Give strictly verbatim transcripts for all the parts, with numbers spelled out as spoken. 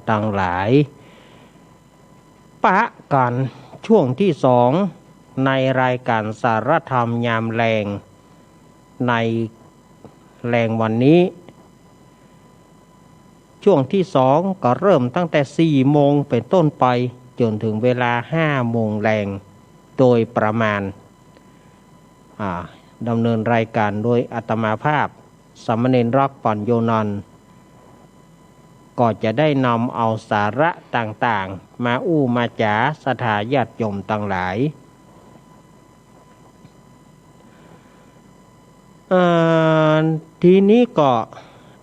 ตังหลาย ปะกั๋นช่วงตี้สองในรายก๋านสารธรรมยามแลง ในแลงวันนี้ ช่วงตี้สองก็เริ่มตั้งแต่สี่โมงเป๋นต้นไป จ๋นเถิงเวลาห้าโมงแลงโดยประมาณ อ่า ดำเนินรายก๋านโดยอาตมาภาพ สามเณรร็อก ปั๋ญโญนันท์ ก็จะได้นำเอาสาระต่างๆ มาอู้มาจ๋าศรัทธาญาติโยมตังหลาย เอ่อ ทีนี้ก็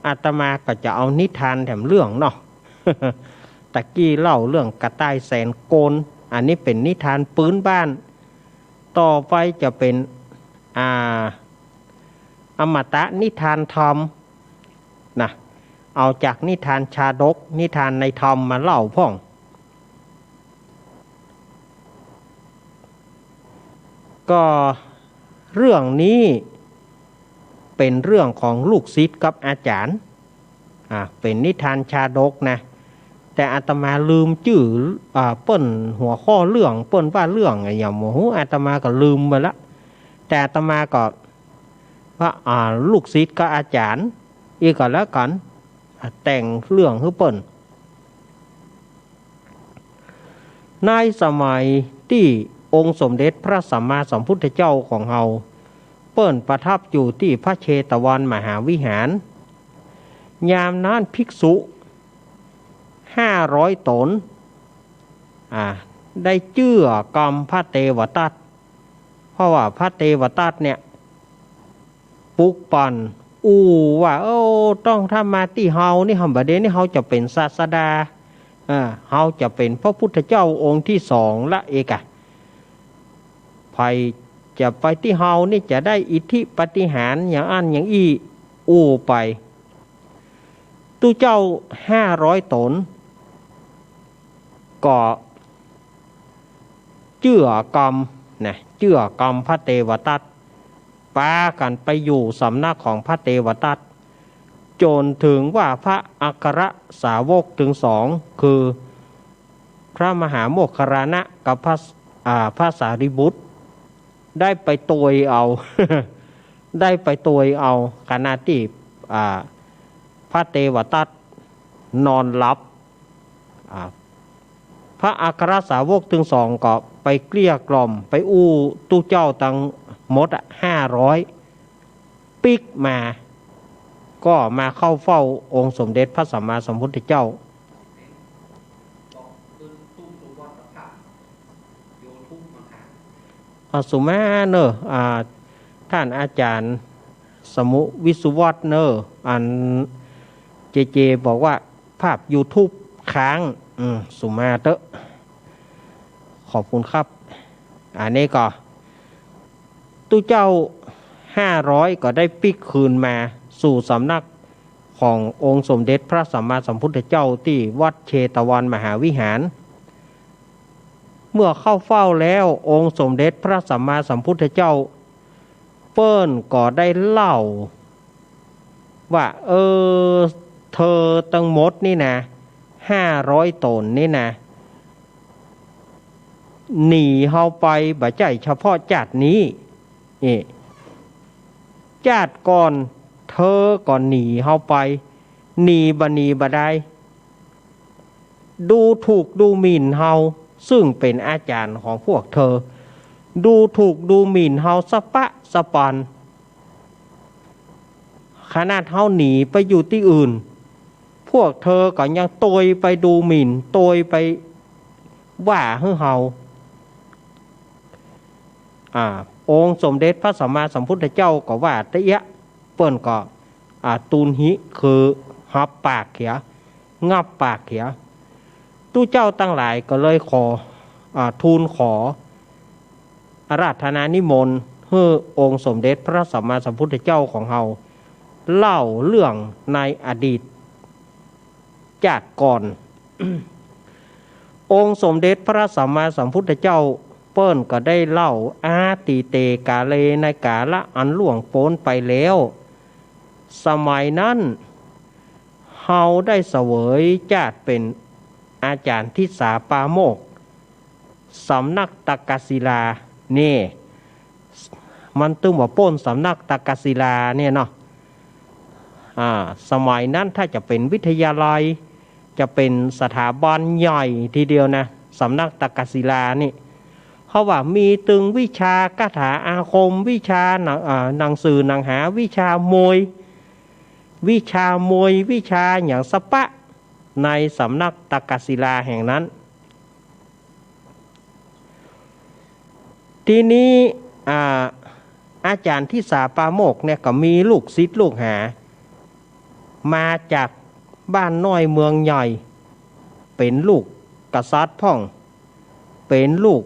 อาตมาก็จะเอานิทานแถมเรื่องเนาะ ตะกี้เล่าเรื่องกระต่ายแสนโกน อันนี้เป๋นนิทานปื๊นบ้าน ต่อไปจะเป๋น อ่า อมตะนิทานธรรมนะ เอาจากนิทานชาดก นิทานในธรรมมาเล่าพ่อง ก็เรื่องนี้เป๋นเรื่องของลูกศิษย์กับอาจ๋ารย์ อ่า เป๋นนิทานชาดกนะ แต่อาตมาลืมจื้อ อ่า เปิ้นหัวข้อเรื่อง เปิ้นว่าเรื่องอะหยังบ่ฮู้ อาตมาก็ลืมไปละ แต่อาตมาก็ว่า อ่า ลูกศิษย์กับอาจ๋ารย์ อี้ก็แล้วกั๋น อ่า แต่งเรื่องหื้อเปิ้น ในสมัยตี้องค์สมเด็จพระสัมมาสัมพุทธเจ้าของเฮา เปิ้นประทับอยู่ตี้พระเชตวันมหาวิหาร ยามนั้นภิกษุห้าร้อยต๋น อ่า ได้เจื้อกำพระเตวตัต เพราะว่าพระเตวตัตเนี่ย ปลุกปั่น อู้ว่า โอ้ ต้องถ้ามาตี้เฮานี่ หำบ่าเดนี่เฮาจะเป๋นศาสดา อ่า เฮาจะเป๋นพระพุทธเจ้าองค์ตี้สองละเอกะ ใผจะไปตี้เฮานี่จะได้อิทธิปาฏิหาริย์อย่างอั้นอย่างอี้ อู้ไป ตุ๊เจ้าห้าร้อยต๋น ก็เจื้อกำนะ เจื้อกำพระเตวตัต ปากั๋นไปอยู่สำนักของพระเตวตัต จ๋นเถิงว่าพระอัครสาวกตึงสอง คือพระมหาโมคคัลลานะกับพระ อ่า พระสารีบุตร ได้ไปตวยเอา ได้ไปตวยเอา ขณะตี้ อ่า พระเตวตัตนอนหลับ อ่า พระอัครสาวกตึงสองก็ไปเกลี้ยกล่อม ไปอู้ตุ๊เจ้าตังหมดอะ ห้าร้อย ปิ๊กมา ก็มาเข้าเฝ้าองค์สมเด็จพระสัมมาสัมพุทธเจ้า อ่า สุมาเน่อ อ่า ท่านอาจ๋ารย์สมุวิศวัตเน่อ อันเจเจบอกว่าภาพยูทูบค้าง อืม สุมาเต๊อะ ขอบคุณครับ อันนี้ก็ ตุ๊เจ้าห้าร้อยก็ได้ปิ๊กคืนมาสู่สำนักขององค์สมเด็จพระสัมมาสัมพุทธเจ้าตี้วัดเชตวันมหาวิหาร เมื่อเข้าเฝ้าแล้วองค์สมเด็จพระสัมมาสัมพุทธเจ้า เปิ้นก็ได้เล่าว่า เออ เธอตังหมดนี่นะ ห้าร้อยต๋นนี่นะ หนีเฮาไปบ่ใจ้เฉพาะจาตินี้ นี่ จาติก่อนเธอก็หนีเฮาไป หนีบ่หนีบ่ได้ ดูถูกดูหมิ่นเฮา ซึ่งเป๋นอาจ๋ารย์ของพวกเธอ ดูถูกดูหมิ่นเฮาสะป๊ะสะปาน ขนาดเฮาหนีไปอยู่ตี้อื่น พวกเธอก็ยังตวยไปดูหมิ่น ตวยไปว่าหื้อเฮา อ่า องค์สมเด็จพระสัมมาสัมพุทธเจ้าก็ว่าตะเอียะ เปิ้นก็ อ่า ตูนหิ คือหับปากเหีย งับปากเหีย ตุ๊เจ้าตังหลายก็เลยขอ อ่า ทูลขออาราธนานิมนต์หื้อองค์สมเด็จพระสัมมาสัมพุทธเจ้าของเฮา เล่าเรื่องในอดีตจาติก่อน องค์สมเด็จพระสัมมาสัมพุทธเจ้า เปิ้นก็ได้เล่า อาตีเตกาเล ในกาละอันล่วงป๊นไปแล้ว สมัยนั้น เฮาได้เสวยจาติเป๋นอาจ๋ารย์ทิสาปราโมกข์ สำนักตักกศิลา นี่ มันตึงว่าป๊นสำนักตักกศิลาเนี่ยเนาะ อ่า สมัยนั้นถ้าจะเป๋นวิทยาลัย จะเป๋นสถาบันใหญ่ทีเดียวนะ สำนักตักกศิลานี่ เพราะว่ามีตึงวิชาคาถาอาคม วิชาหนัง อ่า หนังสือหนังหา วิชามวย วิชามวย วิชาหยังสะปะ ในสำนักตักกศิลาแห่งนั้น ทีนี้ อ่า อาจ๋ารย์ทิสาปราโมกข์เนี่ยก็มีลูกศิษย์ลูกหา มาจากบ้านน้อยเมืองใหญ่ เป๋นลูกกษัตริย์พ่อง เป๋นลูก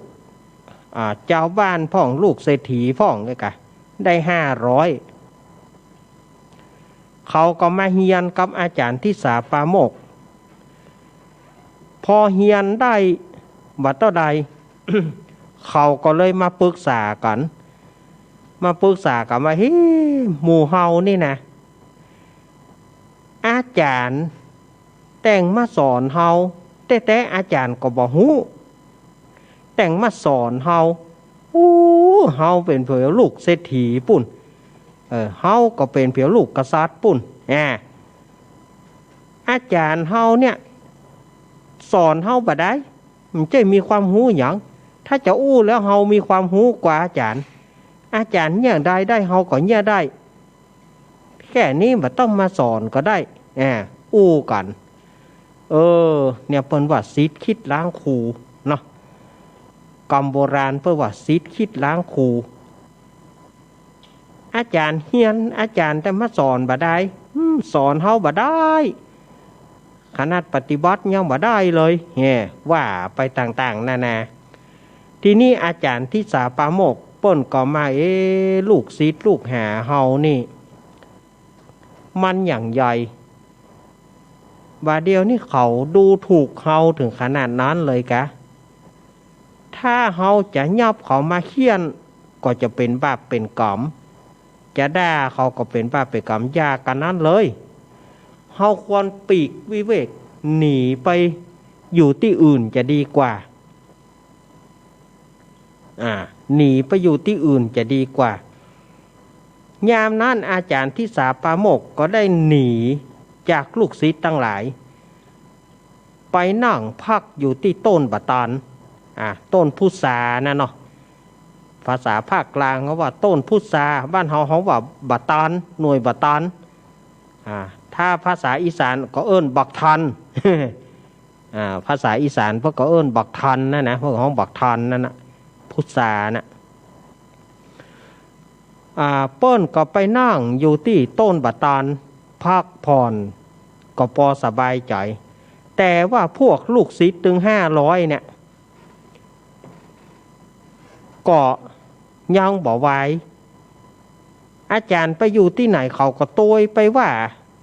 อ่า จาวบ้านพ่อง ลูกเศรษฐีพ่องเนี่ยกะ ได้ห้าร้อย เขาก็มาเฮียนกับอาจ๋ารย์ทิสาปราโมกข์ พอเฮียนได้บ่เต้าใด เขาก็เลยมาปรึกษากั๋น มาปรึกษากั๋นว่า เฮ้ หมู่เฮานี่นะ อาจ๋ารย์แต่งมาสอนเฮา แต๊ๆ อาจ๋ารย์ก็บ่ฮู้ แต่งมาสอนเฮา อู้ เฮาเป๋นเผียวลูกเศรษฐีปุ้น เออ เฮาก็เป๋นเผียวลูกกษัตริย์ปุ้น อ่า อาจ๋ารย์เฮาเนี่ย สอนเฮาบ่ได้ มันจะมีความฮู้หยัง ถ้าจะอู้แล้วเฮามีความฮู้กว่าอาจ๋ารย์ อาจ๋ารย์เยียะได้ได้ เฮาก็เยียะได้ แค่นี้บ่ต้องมาสอนก็ได้ อ่า อู้กั๋น เออ เนี่ยเปิ้นว่าศิษย์คิดล้างครูเนาะ กำโบราณเปิ้นว่าศิษย์คิดล้างครู อาจ๋ารย์เฮียน อาจ๋ารย์แต่มาสอนบ่ได้ อืม สอนเฮาบ่ได้ ขนาดปฏิบัติยังบ่ได้เลย แฮ่ ว่าไปต่างๆ นานา ทีนี้อาจ๋ารย์ทิสาปราโมกข์เปิ้นก็มา เอ๊ะ ลูกศิษย์ลูกหาเฮานี่ มันหยังใหญ่ บ่าเดี่ยวนี้เขาดูถูกเฮาเถิงขนาดนั้นเลยกะ ถ้าเฮาจะยับเขามาเฆี่ยน ก็จะเป๋นบาปเป๋นก๋รรม จะด่าเขาก็เป๋นบาปเป๋นก๋รรม อย่ากั๋นนั้นเลย เฮาควรปีกวิเวก หนีไปอยู่ตี้อื่นจะดีกว่า อ่า หนีไปอยู่ตี้อื่นจะดีกว่า ยามนั้นอาจ๋ารย์ทิสาปราโมกข์ก็ได้หนีจากลูกศิษย์ตังหลาย ไปนั่งพักอยู่ตี้ต้นบ่าตาล อ่า ต้นพุทรานั่นเนาะ ภาษาภาคกลางเขาว่าต้นพุทรา บ้านเฮา เฮาว่าบ่าตาล หน่วยบ่าตาล อ่า ถ้าภาษาอีสานก็เอิ้นบักทัน อ่า ภาษาอีสานเปิ้นก็เอิ้นบักทันนั่นนะ เปิ้นฮ้องบักทันนั่นนะ พุทราน่ะ อ่า เปิ้นก็ไปนั่งอยู่ตี้ต้นบ่าตาล พักผ่อน ก็ปอสบายใจ๋ แต่ว่าพวกลูกศิษย์ตึงห้าร้อยเนี่ย ก็ยังบ่วาย อาจ๋ารย์ไปอยู่ตี้ไหนเขาก็ตวยไปว่า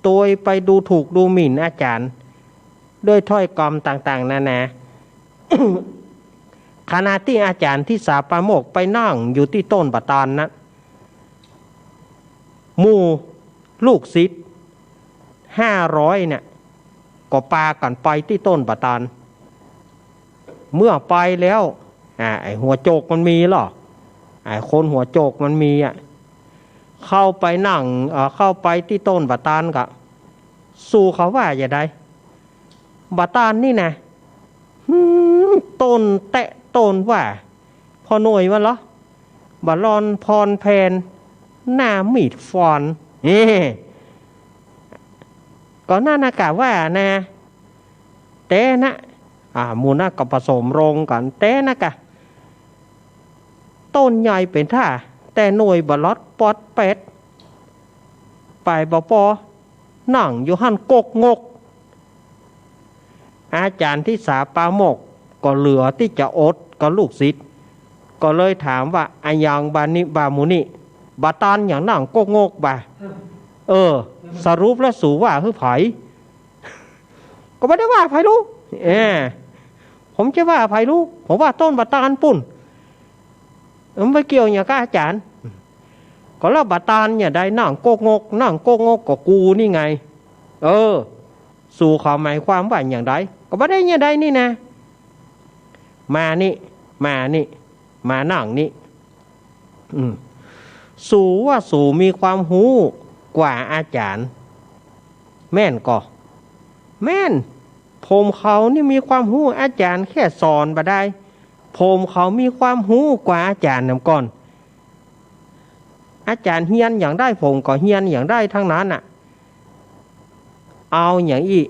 ตวยไปดูถูกดูหมิ่นอาจ๋ารย์ ด้วยถ้อยกำต่างๆ นานา ขณะตี้อาจ๋ารย์ทิสาปราโมกข์ไปนั่งอยู่ตี้ต้นบ่าตาลนั้น หมู่ลูกศิษย์ห้าร้อยเนี่ย ก็ปากั๋นไปตี้ต้นบ่าตาล เมื่อไปแล้ว อ่า ไอ้หัวโจกมันมีลอ ไอ้คนหัวโจกมันมีอะ เข้าไปนั่ง เอ่อ เข้าไปตี้ต้นบ่าตาลก็ สูเขาว่าจะใด บ่าตาลนี่นะ หืม ต้นแต๊ต้นว่า พ่อหน่วยว่าลอ บ่าลอนพรแผน หน้ามีดฟัน เอ้ ก็นั่นนะกะว่านะ แต่นะ อ่า หมู่นั้นก็ผสมโรงกั๋น แต่นะกะ ต้นใหญ่เป๋นท่า แต่หน่วยบ่าลอดปอดแปด ไปบ่ปอ นั่งอยู่หั้นกกงก อาจ๋ารย์ทิสาปราโมกข์ก็เหลือตี้จะอดกับลูกศิษย์ ก็เลยถามว่า อะหยังบ่านี้ บ่าหมู่นี้ บ่าตาลหยังนั่งกกงกบ่า เออ สรุปแล้วสูว่าหื้อใผ ก็บ่ได้ว่าใผลูก เออ ผมจะว่าใผลูก ผมว่าต้นบ่าตาลปุ้น มันไปเกี่ยวหยังกับอาจ๋ารย์ ก็แล้วบ่าตาลเนี่ยได้นั่งกกงก นั่งกกงกก็กูนี่ไง เออ สูเขาหมายความว่าอย่างใด ก็บ่ได้อย่างใดนี่นะ มานี่ มานี่ มานั่งนี่ อืม สูว่าสูมีความฮู้กว่าอาจ๋ารย์ แม่นก่อ แม่น ผมเขานี่มีความฮู้ อาจ๋ารย์แค่สอนบ่ได้ ผมเขามีความฮู้กว่าอาจ๋ารย์นำก่อน อาจ๋ารย์เฮียนอย่างใด ผมก็เฮียนอย่างใดทั้งนั้นน่ะ เอาอย่างอี้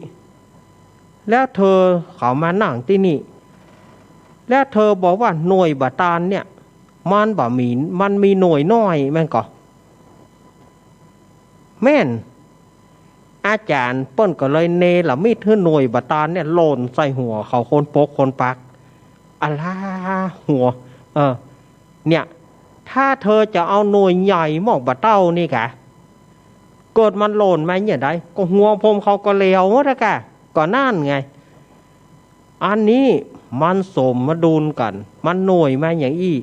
แล้วเธอเขามานั่งตี้นี่ แล้วเธอบอกว่าหน่วยบ่าตานเนี่ย มันบ่มี มันมีหน่วยน้อยแม่นก่อ แม่น อาจ๋ารย์เปิ้นก็เลยเนรมิตหื้อหน่วยบ่าตานเนี่ยหล่นใส่หัวเขาคนปกคนปัก อะล้าหัว เออ เนี่ย ถ้าเธอจะเอาหน่วยใหญ่หม้องบ่าเต้านี่กะ เกิดมันหล่นมาเนี่ยใด ก็หัวผมเขาก็แหลวหมดอะกะ ก็นั่นไง อันนี้มันสมดุลกั๋น มันหน่วยมาอย่างอี้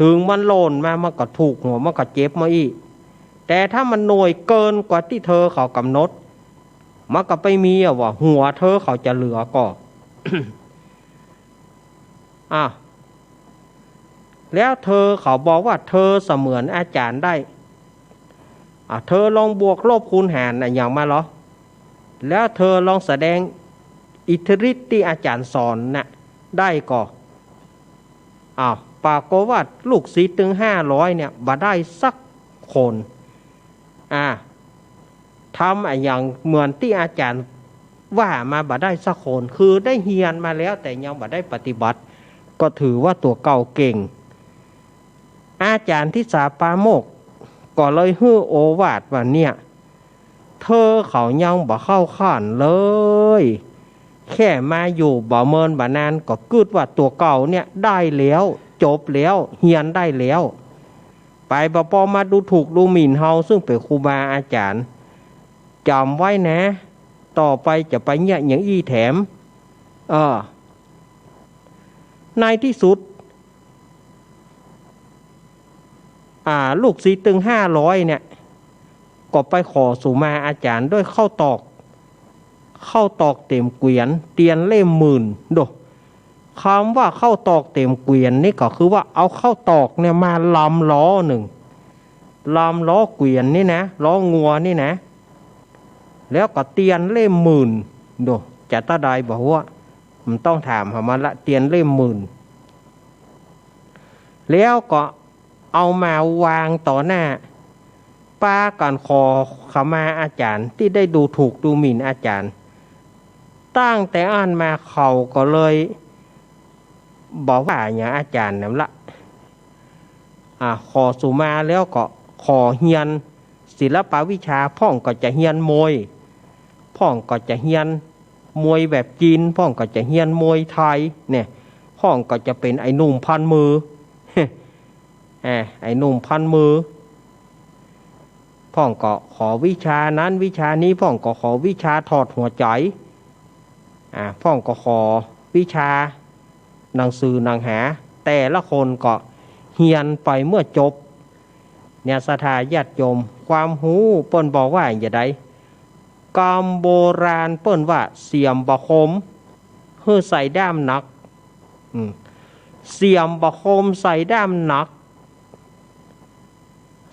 ถึงมันหล่นมามันก็ถูกหัว มันก็เจ็บมาอี้ แต่ถ้ามันหน่วยเกินกว่าตี้เธอเขากำหนด มันก็ไปมีอะว่าหัวเธอเขาจะเหลือก่อ อ่ะ แล้วเธอเขาบอกว่าเธอเสมือนอาจ๋ารย์ได้ อ่ะ เธอลองบวกลบคูณหารอะหยังมาลอ แล้วเธอลองแสดงอิทธิฤทธิ์ตี้อาจ๋ารย์สอนน่ะ ได้ก่อ อ้าว ปรากฏว่าลูกศิษย์ตึงห้าร้อยเนี่ย บ่ได้สักคน อ่า ทำอะหยังเหมือนตี้อาจ๋ารย์ว่ามาบ่ได้สักคน คือได้เฮียนมาแล้ว แต่ยังบ่ได้ปฏิบัติ ก็ถือว่าตั๋วเก่าเก่ง อาจ๋ารย์ทิสาปราโมกข์ก็เลยหื้อโอวาทว่าเนี่ย เธอเขายังบ่เข้าขั้นเลย แค่มาอยู่บ่เมินบ่นานก็กึ๊ดว่าตั๋วเก่าเนี่ยได้แล้ว จบแล้ว เฮียนได้แล้ว ไปบ่ปอมาดูถูกดูหมิ่นเฮาซึ่งเป๋นครูบาอาจ๋ารย์ จ๋ำไว้นะ ต่อไปจะไปเยียะอย่างอี้แถม เออ ในตี้สุด อ่า ลูกศิษย์ตึงห้าร้อยเนี่ย ก็ไปขอสุมาอาจ๋ารย์ด้วยข้าวตอก ข้าวตอกเต็มเกวียน เตียนเล่มหมื่น โด กำว่าข้าวตอกเต็มเกวียนนี่ก็คือว่าเอาข้าวตอกเนี่ยมาลำล้อนึ่ง ลำล้อเกวียนนี่นะ ล้องัวนี่นะ แล้วก็เตียนเล่มหมื่น โด จะเต้าใดบ่ฮู้ มันต้องถามหามันละ เตียนเล่มหมื่น แล้วก็เอามาวางต่อหน้า ปากั๋นขอขมาอาจ๋ารย์ตี้ได้ดูถูกดูหมิ่นอาจ๋ารย์ ตั้งแต่อั้นมาเขาก็เลยบ่ว่าหยังอาจ๋ารย์นั่นละ อ่า ขอสุมาแล้วก็ขอเฮียนศิลปวิชา พ่องก็จะเฮียนมวย พ่องก็จะเฮียนมวยแบบจีน พ่องก็จะเฮียนมวยไทยเนี่ย พ่องก็จะเป๋นไอ้หนุ่มพันมือ อ่า ไอ้หนุ่มพันมือ พ่องก็ขอวิชานั้นวิชานี้ พ่องก็ขอวิชาถอดหัวใจ๋ อ่า พ่องก็ขอวิชาหนังสือหนังหา แต่ละคนก็เฮียนไปเมื่อจบ เนี่ย ศรัทธาญาติโยม ความฮู้เปิ้นบอกว่าอย่างใด กำโบราณเปิ้นว่าเสียมบ่าคม หื้อใส่ด้ามหนัก อืม เสียมบ่าคมใส่ด้ามหนัก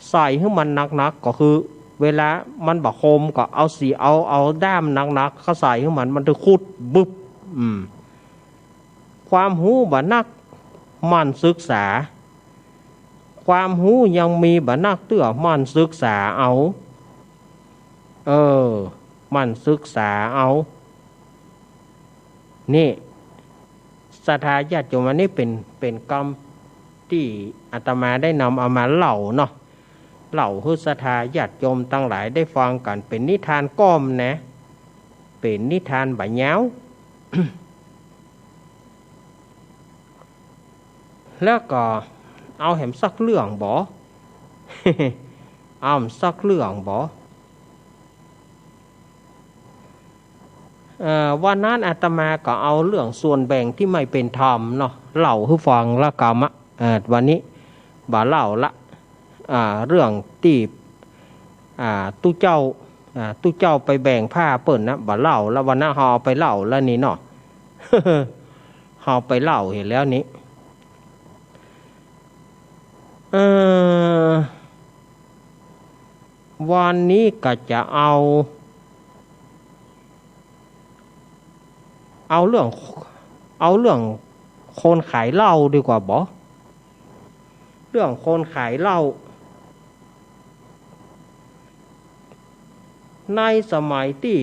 ใส่หื้อมันหนักๆ ก็คือเวลามันบ่าคมก็เอาสี เอา เอาด้ามหนักๆ เข้าใส่หื้อมัน มันถึงขุดบึบ อืม ความฮู้บ่านัก หมั่นศึกษา ความฮู้ยังมีบ่านักเตื้อ หมั่นศึกษาเอา เออ หมั่นศึกษาเอา นี่ ศรัทธาญาติโยม อันนี้เป๋น เป๋นกำตี้อาตมาได้นำเอามาเล่าเนาะ เล่าหื้อศรัทธาญาติโยมตังหลายได้ฟังกั๋น เป๋นนิทานก้อมนะ เป๋นนิทานบ่ายาว แล้วก็เอาแหมสักเรื่องบ่ เอาแหมสักเรื่องบ่ เอ่อ วันนั้นอาตมาก็เอาเรื่องส่วนแบ่งที่ไม่เป็นธรรมเนาะ เล่าหื้อฟังละกำอะ เอ่อ วันนี้บ่าเล่าละ อ่า เรื่องตี้ อ่า ตุ๊เจ้า อ่า ตุ๊เจ้าไปแบ่งผ้าเปิ้นนะ บ่าเหล้าแล้ว วันนั้นเฮาเอาไปเหล้าแล้วนี่เนาะ เฮาไปเหล้าเหียแล้วนี่ เออ วันนี้ก็จะเอา เอาเรื่อง เอาเรื่องคนขายเหล้าดีกว่าบ่ เรื่องคนขายเหล้า ในสมัยตี้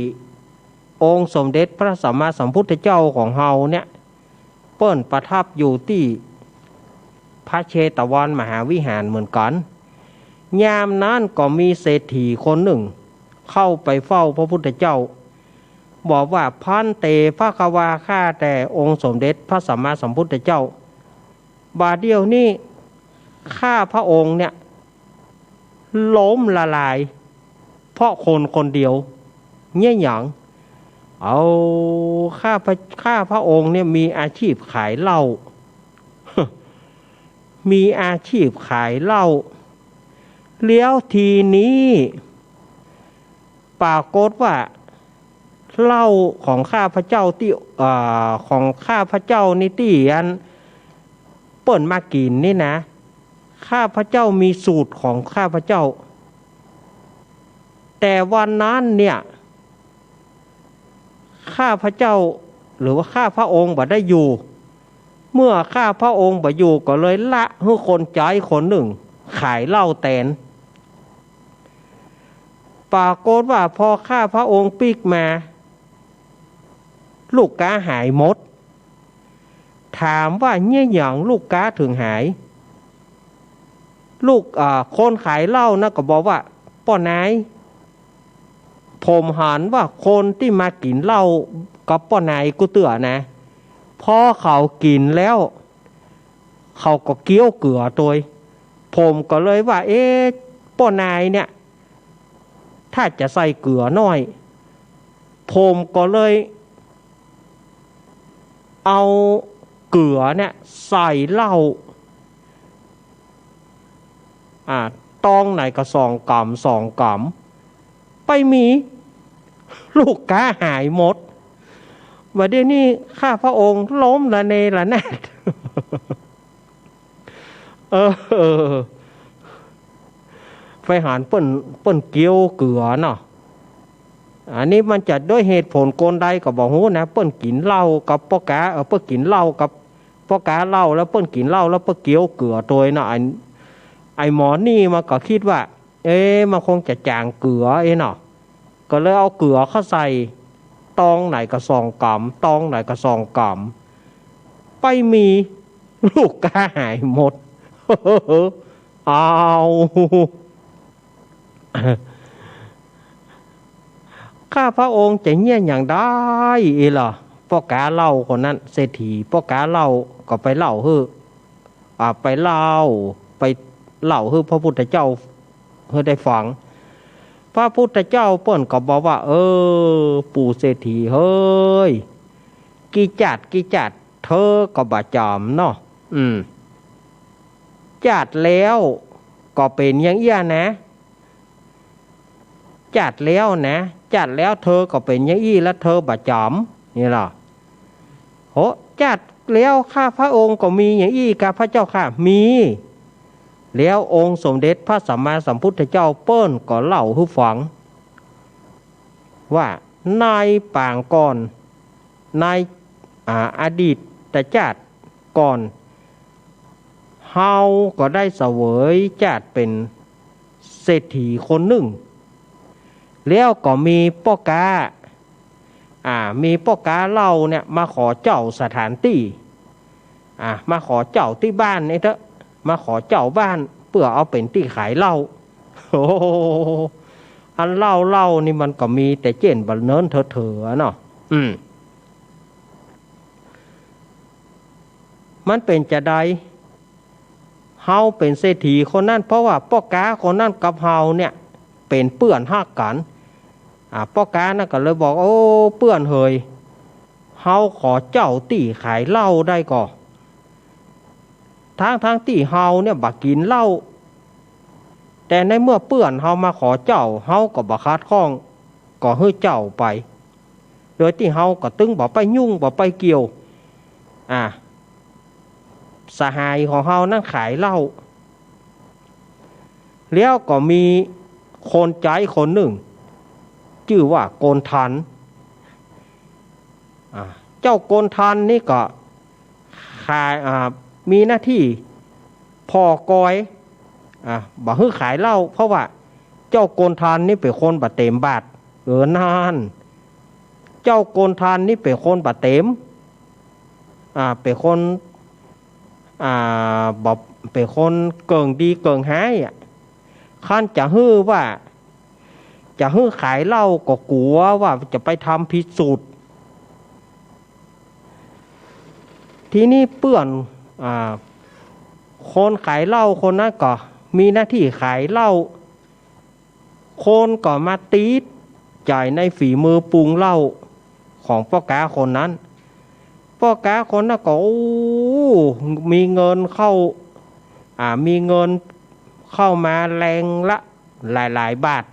องค์สมเด็จพระสัมมาสัมพุทธเจ้าของเฮาเนี่ย เปิ้นประทับอยู่ตี้พระเชตวันมหาวิหารเหมือนกั๋น ยามนั้นก็มีเศรษฐีคนนึ่งเข้าไปเฝ้าพระพุทธเจ้า บอกว่า ภันเต ภควา ข้าแต่องค์สมเด็จพระสัมมาสัมพุทธเจ้า บ่าเดี่ยวนี้ข้าพระองค์เนี่ย ล้มละลาย เพราะคนคนเดียว เยียะหยัง เอา ข้าพระ ข้าพระองค์เนี่ยมีอาชีพขายเหล้า มีอาชีพขายเหล้า แล้วทีนี้ ปรากฏว่า เหล้าของข้าพเจ้าตี้ อ่า ของข้าพเจ้านี่ตี้อันเปิ้นมากิ๋นนี่นะ ข้าพเจ้ามีสูตรของข้าพเจ้า แต่วันนั้นเนี่ย ข้าพเจ้า หรือว่าข้าพระองค์บ่ได้อยู่ เมื่อข้าพระองค์บ่อยู่ก็เลยละหื้อคนใจ๊คนนึ่งขายเหล้าแตน ปรากฏว่าพอข้าพระองค์ปิ๊กมา ลูกก๊าหายหมด ถามว่าเยียะหยังลูกก๊าเถิงหาย ลูก อ่า คนขายเหล้านะก็บอกว่า ป้อนาย ผมหันว่าคนตี้มากิ๋นเหล้ากับป้อนายกู้เตื้อนะ พอเขากิ๋นแล้ว เขาก็เคี้ยวเกือตวย ผมก็เลยว่า เอ๊ะ ป้อนายเนี่ย ถ้าจะใส่เกือหน้อย ผมก็เลยเอาเกือเนี่ยใส่เหล้า อ่า ตองไหนก็สองกำ สองกำ ไปมี ลูกก๊าหายหมด บ่าเดี่ยวนี้ข้าพระองค์ล้มละเนระนาด เออ ไปหันเปิ้น เปิ้นเคี้ยวเกือเนาะ อันนี้มันจะด้วยเหตุผลกลใดก็บ่ฮู้นะ เปิ้นกิ๋นเหล้ากับป้อก๊า เออ เปิ้นกิ๋นเหล้ากับป้อก๊าเหล้า แล้วเปิ้นกิ๋นเหล้าแล้วเปิ้นเคี้ยวเกือตวยเนาะ ไอ้ ไอ้หมอนี่มันก็กึ๊ดว่า เอ๊ะ มันคงจะจ๋างเกือเอ๊ะเนาะ ก็เลยเอาเกือเข้าใส่ ตองไหนก็สองกำ ตองไหนก็สองกำ ไปมี ลูกก๊าหายหมด เอา ข้าพระองค์จะเยียะหยังได้เอ๊ะล่ะ ป้อก๊าเหล้าคนนั้น เศรษฐีป้อก๊าเหล้าก็ไปเล่าหื้อ อ่า ไปเล่า ไปเล่าหื้อพระพุทธเจ้าหื้อได้ฟัง พระพุทธเจ้าเปิ้นก็บอกว่า เออ ปู่เศรษฐีเฮ้ย กี่จาติกี่จาติเธอก็บ่จ๋ำเนาะ อืม จาติแล้วก็เป๋นอย่างเอี้ยนะ จาติแล้วนะ จาติแล้วเธอก็เป๋นอย่างอี้ แล้วเธอบ่จ๋ำ นี่ล่ะ โห จาติแล้วข้าพระองค์ก็มีอย่างอี้กาพระเจ้าข้า มี แล้วองค์สมเด็จพระสัมมาสัมพุทธเจ้าเปิ้นก็เล่าหื้อฟัง ว่าในปางก่อน ใน อ่า อดีตจาติก่อน เฮาก็ได้เสวยจาติเป๋นเศรษฐีคนนึ่ง แล้วก็มีป้อก๊า อ่า มีป้อก๊าเหล้าเนี่ยมาขอเจ้าสถานตี้ อ่า มาขอเจ้าตี้บ้านนี่เต๊อะ มาขอเจ้าบ้านเปื้อเอาเป๋นตี้ขายเหล้า โอ้โห อันเหล้า เหล้านี่มันก็มีแต่เจ๊นบ่าเนินเถอๆ เนาะ อืม มันเป๋นจาใด เฮาเป๋นเศรษฐีคนนั้น เพราะว่าป้อก๊าคนนั้นกับเฮาเนี่ยเป๋นเปื้อนฮักกั๋น อ่า ป้อก๊านั้นก็เลยบอก โอ้ เปื้อนเหย เฮาขอเจ้าตี้ขายเหล้าได้ก่อ ทั้งๆ ตี้เฮาเนี่ยบ่กิ๋นเหล้า แต่ในเมื่อเปื้อนเฮามาขอเจ้า เฮาก็บ่ขัดข้อง ก็หื้อเจ้าไป โดยตี้เฮาก็ตึงบ่ไปยุ่งบ่ไปเกี่ยว อ่า สหายของเฮานั้นขายเหล้า แล้วก็มีคนใจ๊คนนึ่ง จื้อว่าโกณฑัน อ่า เจ้าโกณฑันนี่ก็ขาย อ่า มีหน้าตี้ผ่อกอย อ่า บ่หื้อขายเหล้า เพราะว่าเจ้าโกณฑันนี่เป๋นคนบ่เต๋มบาตร เออ นั่น เจ้าโกณฑันนี่เป๋นคนบ่เต๋ม อ่า เป๋นคน อ่า บ่ เป๋นคนเกิ่งดีเกิ่งฮ้ายอะ คันจะหื้อว่า จะหื้อขายเหล้าก็กั๋วว่าจะไปทำผิดสูตร ทีนี้เปื้อน อ่า คนขายเหล้าคนนั้นก็มีหน้าตี้ขายเหล้า คนก็มาติดใจ๋ในฝีมือปรุงเหล้าของป้อก๊าคนนั้น ป้อก๊าคนนั้นก็ โอ้ มีเงินเข้า อ่า มีเงินเข้ามาแลงละหลายๆ บาท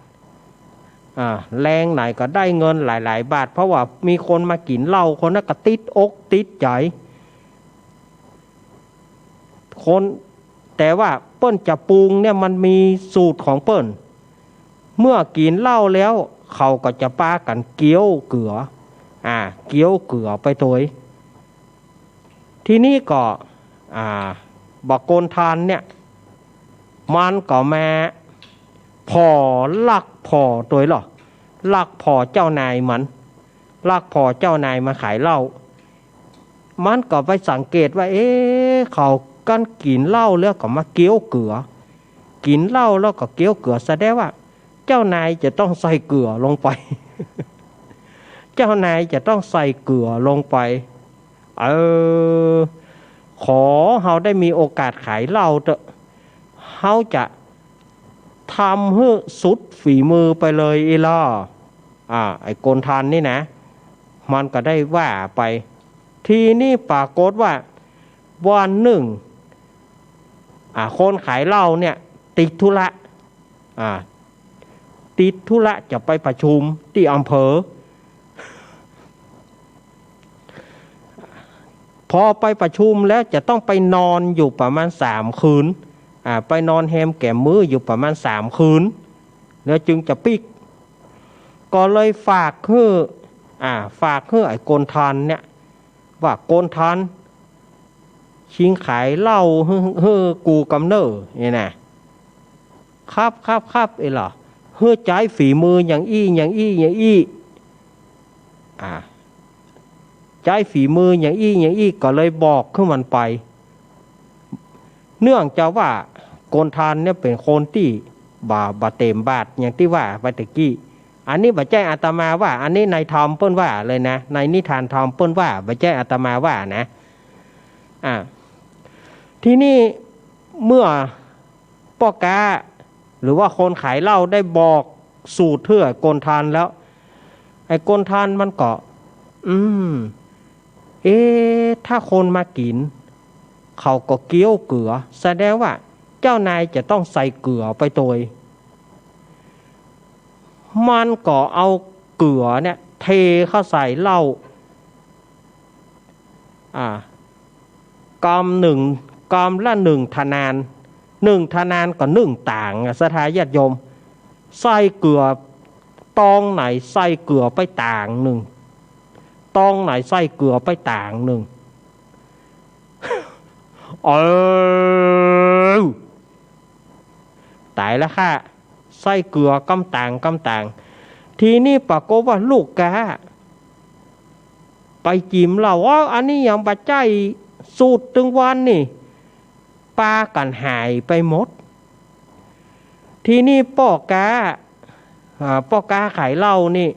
อ่า แลงไหนก็ได้เงินหลายๆ บาท เพราะว่ามีคนมากิ๋นเหล้า คนนั้นก็ติดอกติดใจ๋ คน แต่ว่าเปิ้นจะปรุงเนี่ยมันมีสูตรของเปิ้น เมื่อกิ๋นเหล้าแล้ว เขาก็จะปากั๋นเกี้ยวเกือ อ่า เกี้ยวเกือไปตวย ทีนี้ก็ อ่า บ่าโกณฑันเนี่ย มันก็มาผ่อลักผ่อตวยลอ ลักผ่อเจ้านายมัน ลักผ่อเจ้านายมาขายเหล้า มันก็ไปสังเกตว่า เอ๊ะ เขากั๋นกิ๋นเหล้าแล้วก็มาเกี้ยวเกือ กิ๋นเหล้าแล้วก็เกี้ยวเกือ แสดงว่าเจ้านายจะต้องใส่เกือลงไป เจ้านายจะต้องใส่เกือลงไป เออ ขอเฮาได้มีโอกาสขายเหล้าเต๊อะ เฮาจะทำหื้อสุดฝีมือไปเลยอี้ลอ อ่า ไอ้โกณฑันนี่นะ มันก็ได้ว่าไป ทีนี้ปรากฏว่าวันนึ่ง อ่า คนขายเหล้าเนี่ยติดธุระ อ่า ติดธุระจะไปประชุมตี้อำเภอ พอไปประชุมแล้วจะต้องไปนอนอยู่ประมาณสามคืน อ่า ไปนอนแฮมแก๋มมื้ออยู่ประมาณสามคืน แล้วจึงจะปิ๊ก ก็เลยฝากหื้อ อ่า ฝากหื้อไอ้โกณฑันเนี่ย ว่าโกณฑัน ชิงขายเหล้าหื้อ หื้อกูกำเน่อ นี่นะ ครับ ครับ ครับ เอ้ยลอ หื้อใจ๊ฝีมืออย่างอี้ อย่างอี้ อย่างอี้ อ่า ใจ๊ฝีมืออย่างอี้ อย่างอี้ ก็เลยบอกหื้อมันไป เนื่องจากว่าโกณฑันเนี่ยเป๋นคนตี้บ่า บ่าเต๋มบาตรอย่างตี้ว่าไปตะกี้ อันนี้บ่ใจ้อาตมาว่า อันนี้ในธรรมเปิ้นว่าเลยนะ ในนิทานธรรมเปิ้นว่า บ่ใจ้อาตมาว่านะ อ่า ทีนี้เมื่อป้อก๊า หรือว่าคนขายเหล้าได้บอกสูตรหื้อไอ้โกณฑันแล้ว ไอ้โกณฑันมันก็ อืม เอ๊ะ ถ้าคนมากิ๋น เขาก็เกี้ยวเกือ แสดงว่าเจ้านายจะต้องใส่เกือไปตวย มันก็เอาเกือเนี่ยเทเข้าใส่เหล้า อ่า กำนึ่ง กำละนึ่งทนาน นึ่งทนานก็นึ่งต๋างอะ ศรัทธาญาติโยม ใส่เกือ ตองไหนใส่เกือไปต๋างนึ่ง ตองไหนใส่เกือไปต๋างนึ่ง เออ ต๋ายแล้วค่ะ ใส่เกือกำต๋างกำต๋าง ทีนี้ปรากฏว่าลูกก๊าไปจิมเหล้า อ๋อ อันนี้ยังบ่ใจ้สูตรตึงวันนี่ ปากั๋นหายไปหมด ทีนี้ป้อก๊า อ่า ป้อก๊าขายเหล้านี่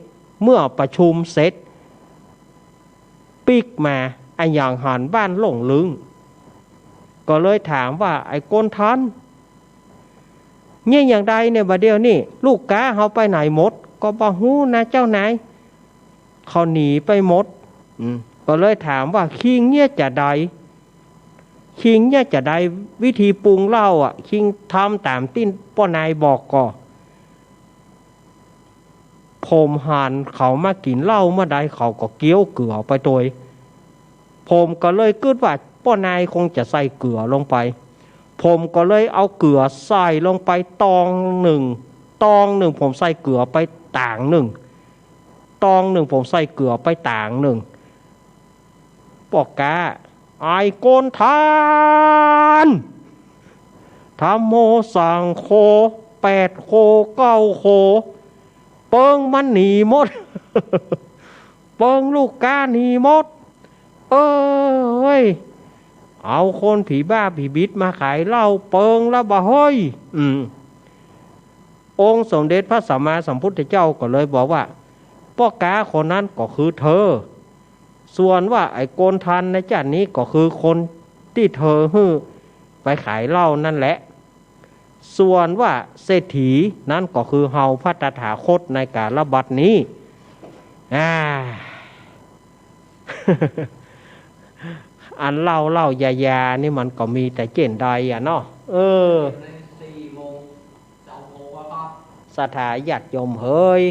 เมื่อประชุมเสร็จ ปิ๊กมา อะหยังหันบ้านโล่งลึ้ง ก็เลยถามว่า ไอ้โกณฑัน เงี้ยอย่างใดเนี่ยบ่าเดี่ยวนี้ ลูกก๊าเฮาไปไหนหมด ก็บ่ฮู้นะเจ้านาย เขาหนีไปหมด อืม ก็เลยถามว่า คิงเงี้ยจะใด คิงเงี้ยจะใด วิธีปรุงเหล้าอะ คิงทำต๋ามตี้ป้อนายบอกก่อ ผมหันเขามากิ๋นเหล้าเมื่อใดเขาก็เกี้ยวเกือไปตวย ผมก็เลยกึ๊ดว่าป้อนายคงจะใส่เกือลงไป ผมก็เลยเอาเกือใส่ลงไปตองนึ่ง ตองนึ่งผมใส่เกือไปต๋างนึ่ง ตองนึ่งผมใส่เกือไปต๋างนึ่ง ป้อก๊า ไอ้คนทัน ธัมโมสังโฆ แปดโคเก้าโค เปิงมันหนีหมด เปิงลูกก๊าหนีหมด เอ้ย เอาคนผีบ้าผีบิดมาขายเหล้าเปิงแล้วบ่าเฮ้ย อืม องค์สมเด็จพระสัมมาสัมพุทธเจ้าก็เลยบอกว่า ป้อก๊าคนนั้นก็คือเธอ ส่วนว่าไอ้คนทันในจ้าตินี้ก็คือคนตี้เธอหื้อไปขายเหล้านั่นแหละ ส่วนว่าเศรษฐีนั้นก็คือเฮาพระตถาคตในกาลบัดนี้ อ่า อันเหล้าเหล้ายายานี่มันก็มีแต่เจ้นใดอะเนาะ เออ ศรัทธาญาติโยมเหย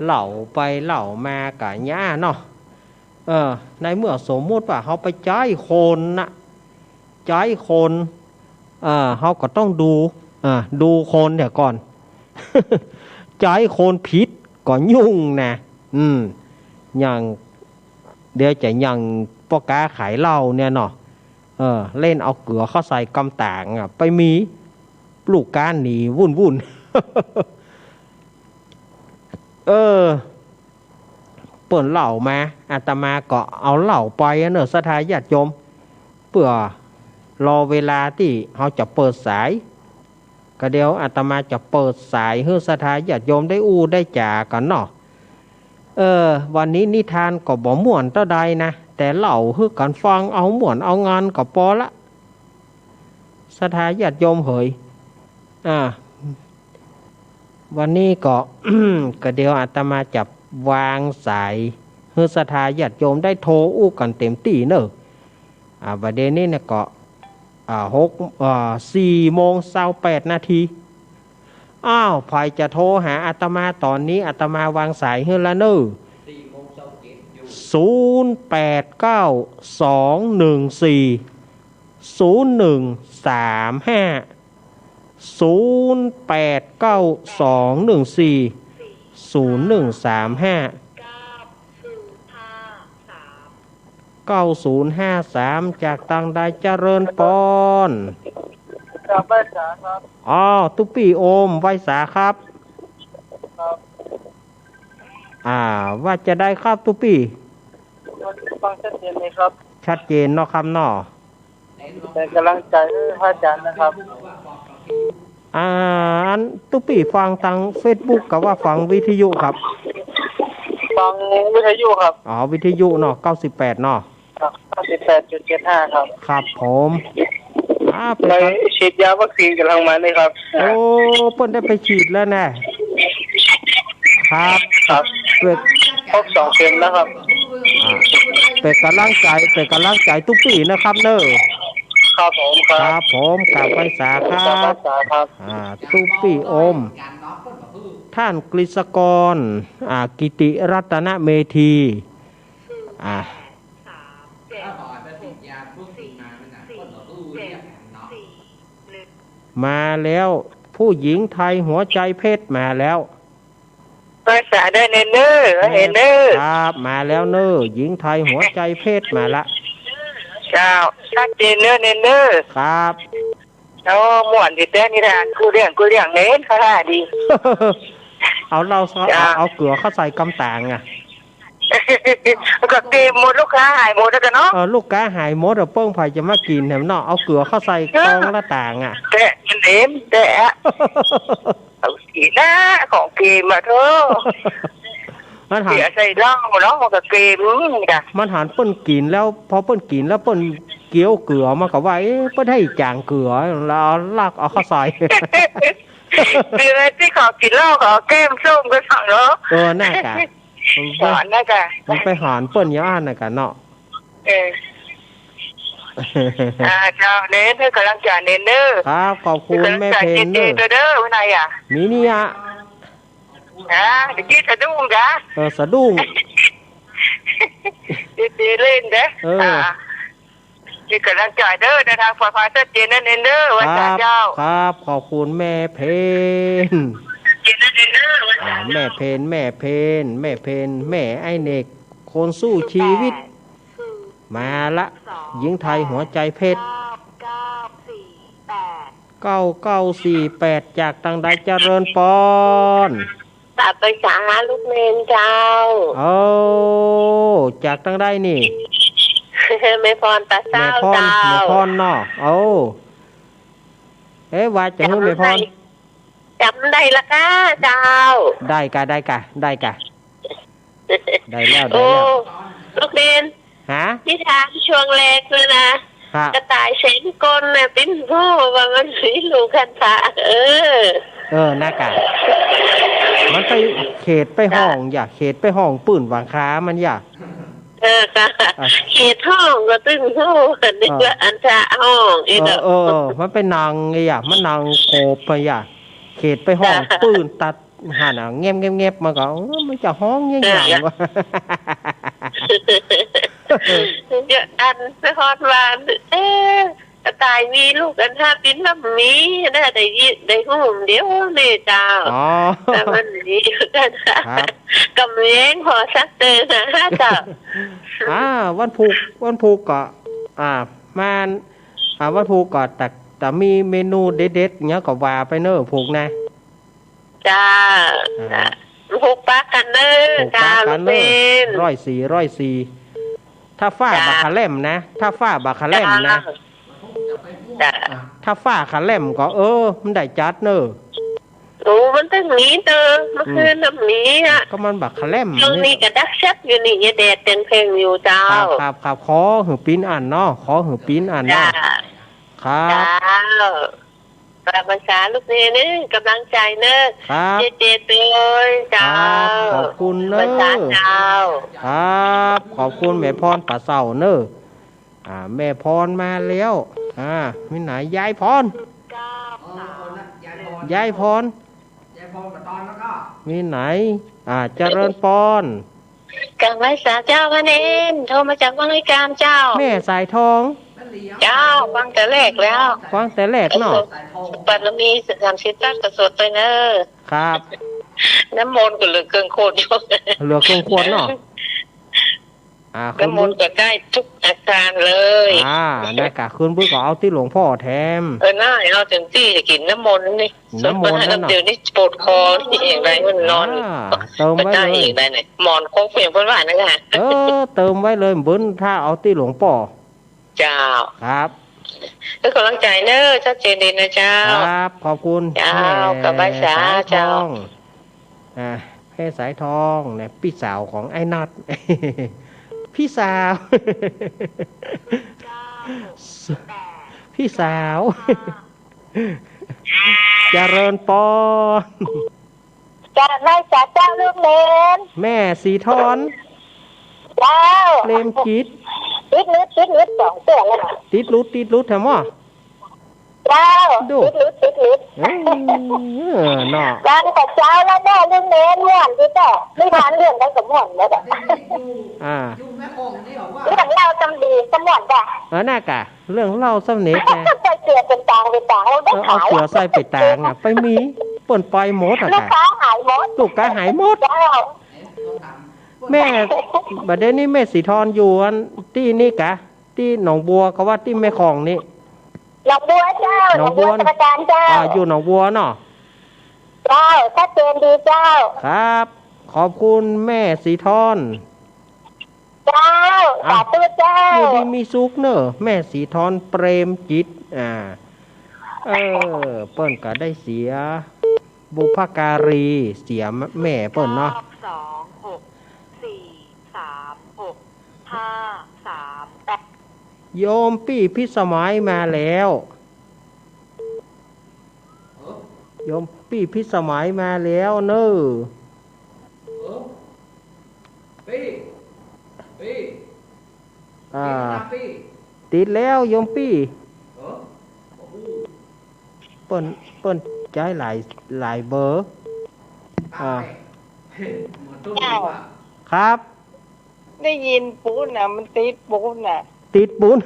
เล่าไปเล่ามากะเยียะเนาะ เออ ในเมื่อสมมุติว่าเฮาไปใจ๊คนน่ะ ใจ๊คน เออ เฮาก็ต้องดู เออ ดูคนเหียก่อน ใจ๊คนผิดก็ยุ่งนะ อืม อย่าง เดี๋ยวจะอย่างป้อก๊าขายเหล้าเนี่ยเนาะ เออ เล่นเอาเกือเข้าใส่กำต๋างอะ ไปมีลูกก๊าหนีวุ่นๆ เออ เปิ้นเล่ามา อาตมาก็เอาเล่าไปอะเนาะ ศรัทธาญาติโยม เปื้อรอเวลาตี้เฮาจะเปิดสาย ก็เดี๋ยวอาตมาจะเปิดสายหื้อศรัทธาญาติโยมได้อู้ได้จ๋ากั๋นเนาะ เออ วันนี้นิทานก็บ่ม่วนเต้าใดนะ แต่เล่าหื้อกั๋นฟังเอาม่วนเอางันก็ปอละ ศรัทธาญาติโยมเหย อ่า วันนี้ก็ ก็เดี๋ยวอาตมาจะวางสายหื้อศรัทธาญาติโยมได้โทรอู้กั๋นเต๋มตี้เนาะ อ่า บ่าเดี่ยวนี้เนี่ยก็ อ่า หก อ่า สี่โมงซาวแปดนาที อ้าว ใผจะโทรหาอาตมาต๋อนนี้ อาตมาวางสายหื้อละเนาะ ศูนย์แปดเก้า สองหนึ่งสี่ ศูนย์หนึ่งสามห้า ศูนย์แปดเก้า สองหนึ่งสี่ ศูนย์หนึ่งสามห้า เก้าศูนย์ห้าสาม จากตางใด เจริญปอน ครับ ไหว้สาครับ อ๋อ ตุ๊ปี้โอม ไหว้สาครับ ครับ อ่า ว่าจะใดครับตุ๊ปี้ ฟังชัดเจนไหมครับ ชัดเจนเนาะครับเนาะ เป๋นก๋ำลังใจ๋หื้อพระอาจ๋ารย์นะครับ อ่า อันตุ๊ปี้ฟังตางเฟซบุ๊กกับว่าฟังวิทยุครับ ฟังวิทยุครับ อ๋อ วิทยุเนาะ เก้าสิบแปดเนาะ ครับ เก้าสิบแปดจุดเจ็ดห้า ครับ ครับผม อ่า ไป ไป ครับ ฉีดยาวัคซีนก๋ำลังมานี่ครับ โอ้ เปิ้นได้ไปฉีดแล้วนะ ครับ ครับ เป๋น ครบสองเข็มแล้วครับ อ่า เป๋นก๋ำลังใจ๋ เป๋นก๋ำลังใจ๋ตุ๊ปี้นะครับเนาะ ครับผม ครับ ครับผม กราบไหว้สาครับ กราบไหว้สาครับ อ่า ตุ๊ปี้โอม ท่านกฤษกร อ่า กิติรัตนเมธี อ่า มาแล้ว ผู้หญิงไทยหัวใจเพชรมาแล้ว ไหว้สาได้เณรเน่อ ไหว้เณรเน่อ ครับ มาแล้วเนาะ หญิงไทยหัวใจเพชรมาละ เจ้า ชัดเจนเนาะเณรเน่อ ครับ โอ้ ม่วนดีแต๊นิทาน กู้เรื่อง กู้เรื่อง เณร เข้าท่าดี เอาเหล้าซะ เจ้า เอา เอาเกือเข้าใส่กำต๋างอะ ก็เกมหมด ลูกค้าหายหมดแล้วกั๋นเนาะ เออ ลูกค้าหายหมดอะ เปิ้งใผจะมากิ๋นแหมเนาะ เอาเกือเข้าใส่กองละต๋างอะ แตะมันเอง แตะอะ เอาสินะ ของเกมอะโธ่ มันหัน เสียใส่เหล้าเนาะ มันก็เกมนี่นะ มันหันเปิ้นกิ๋นแล้ว พอเปิ้นกิ๋นแล้วเปิ้นเคี้ยวเกือ มันก็ว่า เอ๊ะ เปิ้นหื้อจ๋างเกือ แล้วลักเอาเข้าใส่ เดือนที่เขากิ๋นเหล้าเขาเอาแก้มส้มกั๋นสองเนาะ เออ น่ากะ มันไป อ๋อ น่ากะ มันไปหันเปิ้นอย่างอั้นน่ะกะเนาะ เออ อ่า เจ้า เณร หื้อกำลังใจ๋เณรเน่อ ครับ ขอบคุณแม่เพญเน่อ หื้อกำลังใจ๋เณรเน่อ เด้อ วันไหนอะ มีนี่อะ นะ ตะกี้สะดุ้งกะ เออ สะดุ้ง เจเจเล่นเด้อ เออ อ่า เป๋นก๋ำลังใจ๋เด้อ เดินตางปลอดภัยชัดเจนนั่นเองเด้อ ว่าจ๋าเจ้า ครับ ขอบคุณแม่เพน ชัดเจนนั่นเองเด้อ ว่าจ๋าเจ้า อ่า แม่เพน แม่เพน แม่เพน แม่ไอ้เหน่ง คนสู้ชีวิต มาละ หญิงไทยหัวใจเพชร เก้าเก้าสี่แปด จากตังใดเจริญปอน ตาไปสาลูกเณรเจ้า โอ้ จากตังใดนี่ แม่พรตาเศร้า แม่พร เจ้า แม่พรเนาะ โอ้ เอ๊ะ ว่าจะหื้อแม่พร จ๋ำได้ จ๋ำได้ละก้าเจ้า ได้กะ ได้กะ ได้กะ ได้แล้ว ได้แล้ว โอ้ ลูกเณร ฮะ นิทานช่วงแรกเลยนะ ฮะ กระต่ายแสนกลน่ะ ปิ้นฮู้ว่ามันมีลูกคันธะ เออ เออ นะกะ มันไปเขดไปฮ้อง จ้ะ อย่า เขดไปฮ้องปื้นหวังคามันอย่า เออ ค่ะ อ่ะ เขดฮ้องก็ตึงฮู้ นึกว่า อ่ะ อันธะฮ้องอีก เออ เนาะ เออ เออ มันไปนั่งไงอย่า มันนั่งโขบไปอย่า เขดไปฮ้อง จ้ะ ปื้นตัด หันน่ะ แงบแงบแงบ มันก็ เออ มันจะฮ้องยังไง เออ วะ เดี๋ยวอันไปฮอดบ้าน เอ๊ะ กระต่ายมีลูกอันธะปิ้นลำมีนะ ได้ยิน ได้ฮู้เดี๋ยวนี้เจ้า อ๋อ แต่มันมีลูกอันธะ ครับ กำแยงพอสักเตอนะเจ้า อ่า วันพูก วันพูกก็ อ่า มา อ่า วันพูกก็ แต่ แต่มีเมนูเด็ดๆ เนี้ยก็ว่าไปเนอะ พูกนะ จ้า อ่า ผูกปะกั๋นเน้อ ผูกปะกั๋นเน้อ จ้า ลูกเณร ร้อยสี่ ร้อยสี่ ถ้าฟ้า จ้า บ่าขะแล่มนะ ถ้าฟ้าบ่าขะแล่มนะ จ้า จ้า อ่ะ ถ้าฟ้าขะแล่มก็ เออ มันได้จัดเน้อ โอ้ มันตึงมีเน้อ เมื่อคืนน่ะมีอ่ะ อืม ก็มันบ่าขะแล่ม ช่วงนี้ก็ดักแซบอยู่นี่ ยาแดดแดงแพงอยู่เจ้า ครับ ครับ ครับ ขอหื้อปิ้นอั้นเนาะ ขอหื้อปิ้นอั้นเนาะ จ้า ครับ เจ้า ตาไปสาลูกเณรเน้อ ก๋ำลังใจ๋เน้อ ครับ เจเจเตยเจ้า ครับ ขอบคุณเน้อ ตาไปสาเจ้า ครับ ขอบคุณแม่พรตาเศร้าเน้อ อ่า แม่พรมาแล้ว อ่า มีไหน ยายพร ยายพร มีไหน อ่า เจริญปอน ก๋ำไหว้สาเจ้าพระเณร โทรมาจากวังวิกามเจ้า แม่สายทอง เจ้า ฟังแต่แรกแล้ว ฟังแต่แรกเนาะ บารมีสามสิบทัศน์ก็สวดไปเน้อ ครับ น้ำมนต์ก็เหลือเกินขวดอยู่ เหลือเกินขวดเนาะ อ่า น้ำมนต์ก็ได้ทุกอาการเลย อ่า นะกะ คืนนี้ก็เอาตี้หลวงป้อแถม เออ น่า เอาเต็มตี้จะกิ๋นน้ำมนต์นี่ น้ำมนต์นั่นเนาะ เดี๋ยวนี้ปวดคอนี่อย่างไรมันนอน อ่า เติมไว้เลย มันได้อย่างไรเนี่ย หมอนครกเพียงเปิ้นว่านั่นค่ะ เออ เติมไว้เลย เปิ้นถ้าเอาตี้หลวงป้อ เจ้า ครับ ก็ก๋ำลังใจ๋เน้อ ชัดเจนดีนะเจ้า ครับ ขอบคุณ เจ้า แม่ ก๋ำไหว้สา สายทอง เจ้า อ่า แม่สายทองเนี่ย ปี้สาวของไอ้นัด ปี้สาว ปี้สาว เจริญปอน ก๋ำไหว้สาเจ้าลูกเณร แม่สีทอน เจ้า เปรมจิต ติดหลุด ติดหลุดสองเตื้อแล้ว ติดหลุด ติดหลุดแถมว่า เจ้า ดู ติดหลุด ติดหลุด เออ เนาะ วันกับเจ้าแล้วเนาะ ลูกเณรม่วนตี้เจ้า นิทานเรื่องใดก็ม่วนเบิดอะ อ่า เรื่องเล่าซ้ำดีก็ม่วนจ้ะ เออ น่ากะ เรื่องเล่าซ้ำเนกไง ใส่เสื้อเป๋นตางเป๋นตาง เอาได้ เออ เอา ขาย เสื้อใส่เป๋นตางอะ ไปมี เปิ้นไปหมดอะ ลูกค้าหายหมด ลูกค้าหายหมด เจ้า แม่ บัดเดี๋ยวนี้แม่สีทอนอยู่อันตี้นี่กะ ตี้หนองบัว เขาว่าตี้แม่ของนี่ หนองบัวเจ้า หนองบัว หนองบัวสมุทรปราการเจ้า อ่า อยู่หนองบัวเนาะ เจ้า ชัดเจนดีเจ้า ครับ ขอบคุณแม่สีทอน เจ้า อ่ะ สาธุเจ้า อยู่ดีมีสุขเนอะ แม่สีทอนเปรมจิต อ่า เออ เปิ้นก็ได้เสียบุพการี เสียแม่เปิ้นเนาะ เก้าสองหกสี่สามหกห้าสามแปด โยมปี้พิสมัยมาแล้ว โยมปี้พิสมัยมาแล้วเนอะ เออ ปี้ ปี้ อ่า ปี้ ติดแล้วโยมปี้ เออ โอ้โห เปิ้น เปิ้นใจ๊หลาย หลายเบอร์ อ่า อ่า เจ้า ครับ ได้ยินปู๊นน่ะ มันติดปู๊นน่ะ ติดปู๊น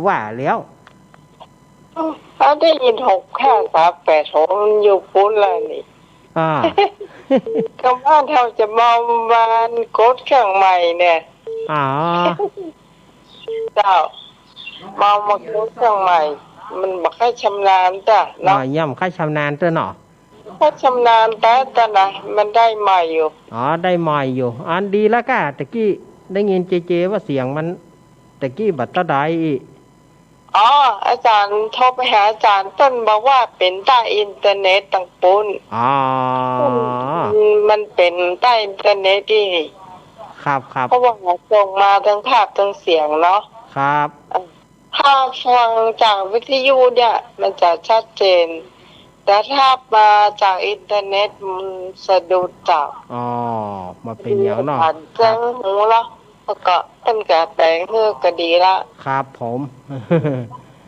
ว่าแล้ว เขาได้ยิน หกห้าสามแปดหก มันอยู่ปู๊นแล้วนี่ อ่า ก็ว่าเฮาจะเมามากดเครื่องใหม่เนี่ย อ๋อ เจ้า เมามากดเครื่องใหม่ มันบ่ค่อยชำนาญจ้ะเนาะ อ๋อ ยังบ่ค่อยชำนาญเตื้อเนาะ ก็ชำนาญไปแต่นะ มันได้ใหม่อยู่ อ๋อ ได้ใหม่อยู่ อันดีแล้วก้า ตะกี้ได้ยินเจเจว่าเสียงมัน ตะกี้บ่เต้าใดอี้ อ๋อ อาจ๋ารย์โทรไปหาอาจ๋ารย์ เปิ้นบอกว่าเป๋นใต้อินเทอร์เน็ตตังปู๊น อ๋อ มันเป๋นใต้อินเทอร์เน็ตอี้ ครับ ครับ เพราะว่าส่งมาตึงภาพตึงเสียงเนาะ ครับ เอ่อ ถ้าฟังจากวิทยุเนี่ย มันจะชัดเจน แต่ถ้ามาจากอินเทอร์เน็ตมันสะดุดเจ้า อ๋อ บ่เป๋นหยังเนาะ ผ่านเครื่องหูเนาะ แล้วก็เปิ้นก็แป๋งหื้อก็ดีละ ครับผม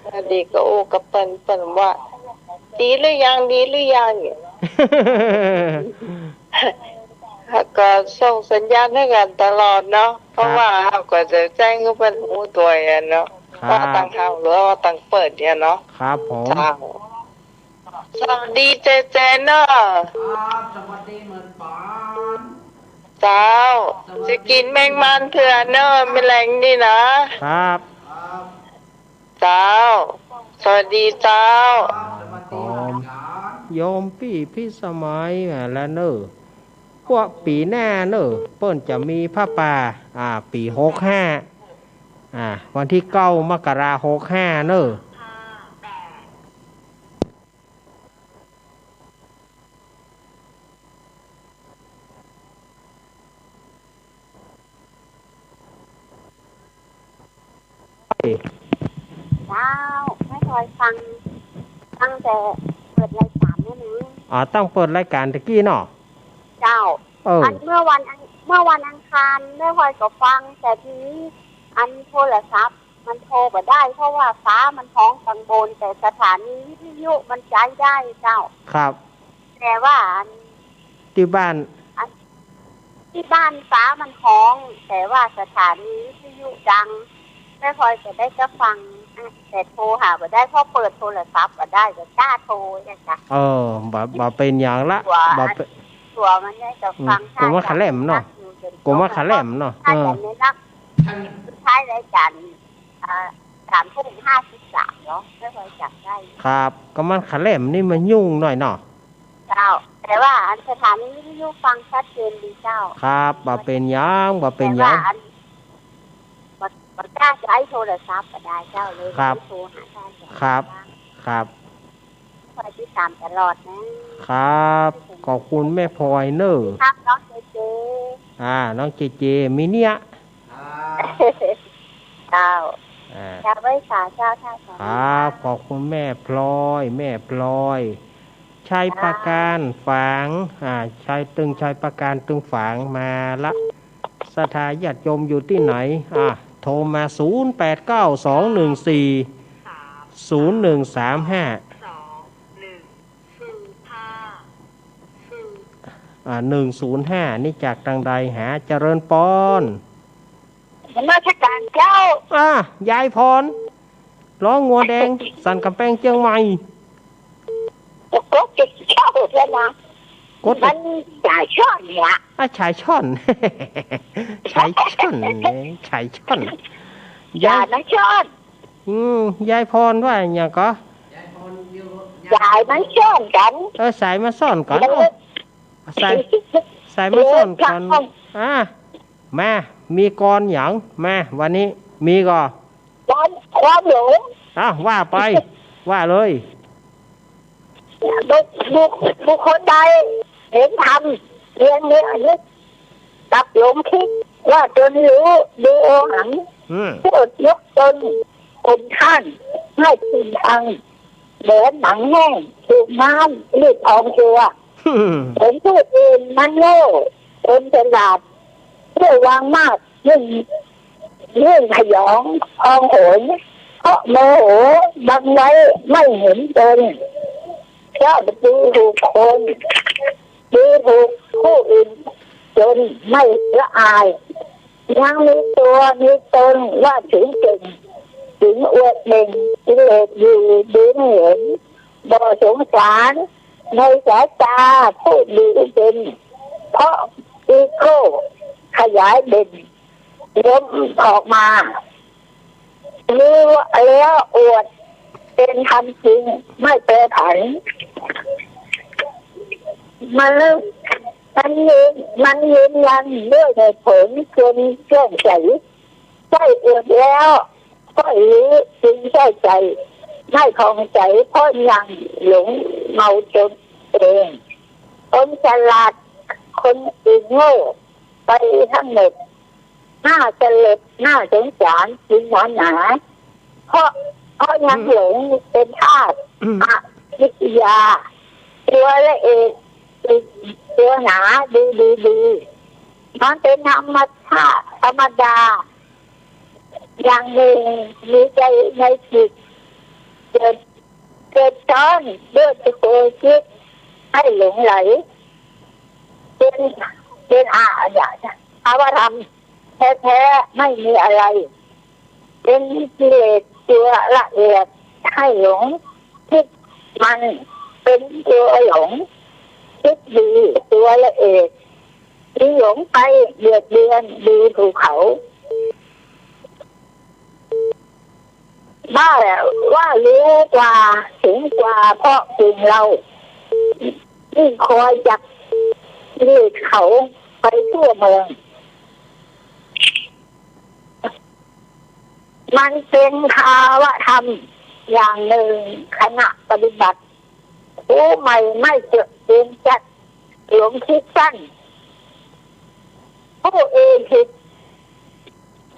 ก็ดีก็อู้กับเปิ้น เปิ้นว่า ดีหรือยัง ดีหรือยัง เนี่ย แล้วก็ส่งสัญญาณหื้อกั๋นตลอดเนาะ เพราะว่าเฮาก็จะแจ้งหื้อเปิ้นฮู้ตวยอะเนาะ ครับ ว่าตังเฮาหรือว่าตังเปิ้นเนี่ยเนาะ ครับผม เจ้า สวัสดีเจเจเนาะ ครับ สวัสดีเหมือนกั๋น เจ้า สวัสดี จะกิ๋นแมงมันเตื้อเนาะ แมลงนี่นะ ครับ ครับ เจ้า สวัสดีเจ้า ครับ สวัสดีเหมือนกั๋น โยมปี้พิสมัย อ่า ละเน่อ พวกปี๋หน้าเน่อ เปิ้นจะมีผ้าป่า อ่า ปี๋หกห้า อ่า วันตี้เก้ามกราหกห้าเน่อ เจ้า แม่พลอยฟังตั้งแต่เปิดรายก๋านเนี่ยนะ อ๋อ ตั้งเปิดรายก๋านตะกี้เนาะ เจ้า เออ อันเมื่อวันอัง เมื่อวันอังคารแม่พลอยก็ฟัง แต่ทีนี้อันโทรศัพท์มันโทรบ่ได้ เพราะว่าฟ้ามันฮ้องตังบน แต่สถานีวิทยุมันใจ๊ได้เจ้า ครับ แต่ว่าอัน ตี้บ้าน อัน ตี้บ้านฟ้ามันฮ้อง แต่ว่าสถานีวิทยุดัง แม่พลอยก็ได้จะฟัง แต่โทรหาบ่ได้ เพราะเปิดโทรศัพท์บ่ได้ ก็กล้าโทรเนี่ยจ้ะ เออ บ่ บ่เป๋นหยังละ ตั๋ว บ่เป๋น ตั๋วมันเนี่ยจะ อืม ฟัง กั๋วมันขะแหลมเนาะ กั๋วมันขะแหลมเนาะ ถ้า เออ อย่างนี้นะ สุดท้ายรายก๋าน อ่า สามทุ่มห้าสิบสามเนาะ แม่พลอยจ๋ำได้ ครับ กั๋วมันขะแหลมนี่มันยุ่งหน่อยเนาะ เจ้า แต่ว่าอันสถานีวิทยุฟังชัดเจนดีเจ้า ครับ บ่เป๋นหยัง บ่เป๋นหยัง แต่ว่าอัน บ่ บ่กล้าใจ๊โทรศัพท์ก็ได้เจ้า เลย ครับ โทรหาท่าน ครับ ครับ คอยติดต๋ามตลอดนะ ครับ ขอบคุณแม่พลอยเน่อ ครับ น้องเจเจ อ่า น้องเจเจ มีเนี่ย เจ้า อ่า เจ้า ไหว้สาเจ้า ท่าสา ครับ ขอบคุณแม่พลอย แม่พลอย ชัยปราการฝาง อ่า ชัย ตึงชัยปราการตึงฝางมาละ ศรัทธาญาติโยมอยู่ตี้ไหน อ่า โทรมา ศูนย์แปดเก้า สองหนึ่งสี่ ศูนย์หนึ่งสามห้า อ่า หนึ่งศูนย์ห้า นี่จากตางใดหา เจริญปอน นมัสก๋านเจ้า อ่ะ ยายพร ร้องงัวแดง สันกำแปงเจียงใหม่ ก็เจ้าแล้วนะ กด มันสายช่อนเนี่ย อ่ะ สายช่อน สายช่อนเนี่ย สายช่อน ยาย สายมันช่อน อืม ยายพรว่าหยังก่อ สายมันช่อนกั๋น เออ สายมันช่อนกั๋น เออ สาย สายมันช่อนกั๋น เออ อ่ะ มา มีกลอนหยัง มา วันนี้ มีก่อ กลอนความหลง อ่ะ ว่าไป ว่าเลย บุค บุค บุคคลใดเห็นธรรมเพียงเดียวนิด กลับหลงคิดว่าตนรู้ ดูโอหัง อืม พูดยกตนข่มท่านให้ตึงตัง เหมือนหนังแห้งถูกน้ำรีดพองตัว คนผู้อื่นมันโง่ คนฉลาดเที่ยววางมาด ยิ่ง ยิ่งพยองพองโหย เพราะโมโหบังไว้ไม่เห็นตน เพราะดูถูกคน ดูถูกผู้อื่นจนไม่ละอาย ยังมีตัวมีตนว่าสูงเก่ง ถึงอวดเบ่งกิเลสอยู่ดีไม่เห็น บ่สงสารในสายตาผู้มีอุบล เพราะอีโก้ขยายเบ่งล้นออกมา รู้แล้วอวดเป็นธรรมจริงไม่แปรผัน มัน มันยืน มันยืนยันด้วยเหตุผลจนแจ่มใส ใช่อวดแล้วก็รู้จริงใช่ใจ ไม่ผ่องใสเพราะยังหลงเมาตนเอง คนฉลาดคนอื่นโง่ไปทั้งหมด น่าสลดน่าสงสารจริงหนอหนา เพราะ เพราะยัง อืม หลงเป็นธาตุ อืม อวิชชา ตัวละเอียดอีกตัวหนา ดีดีดี มันเป็นธรรมชาติธรรมดา อย่างหนึ่งมีใจในจิต เกิด เกิดซ้อนด้วยตะโกคิดให้หลงไหล เป็น เป็นอา อา อภาวธรรมแท้ๆ ไม่มีอะไร เป็นกิเลสตัวละเอียดให้หลง คิดมันเป็นตัวหลง คิดดีตัวละเอียด จึงหลงไปเบียดเบียนดูถูกเขา ว่า ว่ารู้กว่า สูงกว่า เพราะกลุ่มเรา ยิ่งคอยจับกิเลสเขาไปทั่วเมือง มันเป็นภาวธรรมอย่างหนึ่ง ขณะปฏิบัติ ผู้ใหม่ไม่เจริญจัด หลงคิดสั้น ผู้อื่นผิด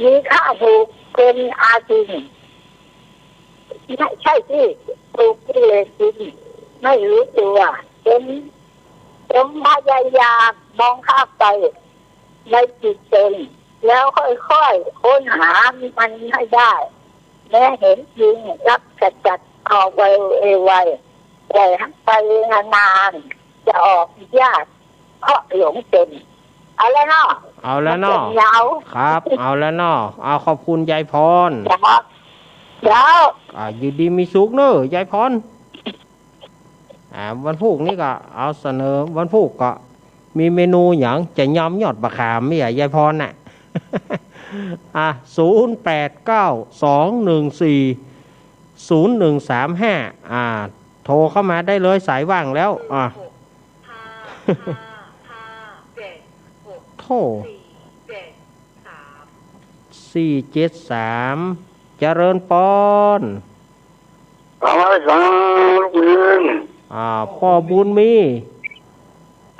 มีข้าถูกเป็นอาจิน ไม่ใช่ที่ถูกกิเลสกิน ไม่รู้ตัว จน จนพยายามมองข้ามไปในจิตตน แล้วค่อยๆ ค้นหามันให้ได้ แม้เห็นจริงรับขจัดออกไวๆ แต่ไปนานๆ จะออกยาก เพราะหลงเป็น เอาแล้วเนาะ เอาแล้วเนาะ มันจะยาว ครับ เอาแล้วเนาะ เอา ขอบคุณยายพร ครับ เดี๋ยว อ่า อยู่ดีมีสุขเนอะยายพร อ่า วันพูกนี้ก็เอาเสนอ วันพูกก็มีเมนูหยัง จะยำยอดมะขามนี่อะยายพรน่ะ อ่ะ ศูนย์แปดเก้า สองหนึ่งสี่ ศูนย์หนึ่งสามห้า อ่า โทรเข้ามาได้เลย สายว่างแล้ว อ่ะ โทร สี่เจ็ดสาม เจริญปอน สวัสดีครับ ลูกเรียน อ่า ป้อบุญมี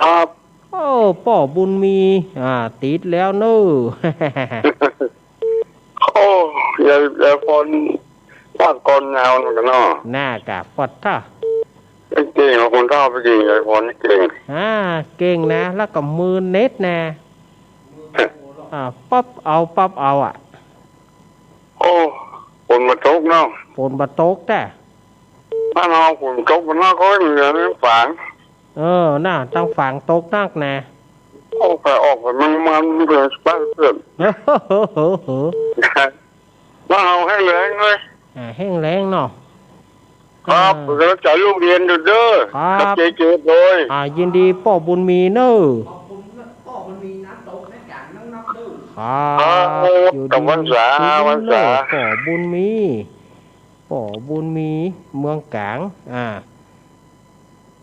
ครับ โอ้ ป้อบุญมี อ่า ติดแล้วเนอะ โอ้ ยาย ยายพร ปากกลอนยาวเหมือนกั๋นเนาะ น่ากะ ปอดท่า เก่ง คนเฒ่าไปเก่ง ยายพรนี่เก่ง อ่า เก่งนะ แล้วก็มือเน็ตนะ อ่า ปั๊บเอา ปั๊บเอาอะ โอ้ ฝนบ่ตกเนาะ ฝนบ่ตกแต๊ บ้านเฮาฝนตกบ่นัก ก็เหนือนี่ฝาง เออ น่ะ ตางฝางตกนักนะ โอ้ ไปออกไปมัน มันเปนบ้านเพื่อน บ้านเฮาแห้งแล้งเลย อ่า แห้งแล้งเนาะ ครับ อ่า เป๋นก๋ำลังใจ๋ลูกเรียนอยู่เด้อ ครับ เจเจโดย อ่า ยินดีป้อบุญมีเนอะ ครับ ครับ อยู่ดี ตะวันสา ยินดี วันสา เนอะ ป้อบุญมี ป้อบุญมี เมืองก๋าง อ่า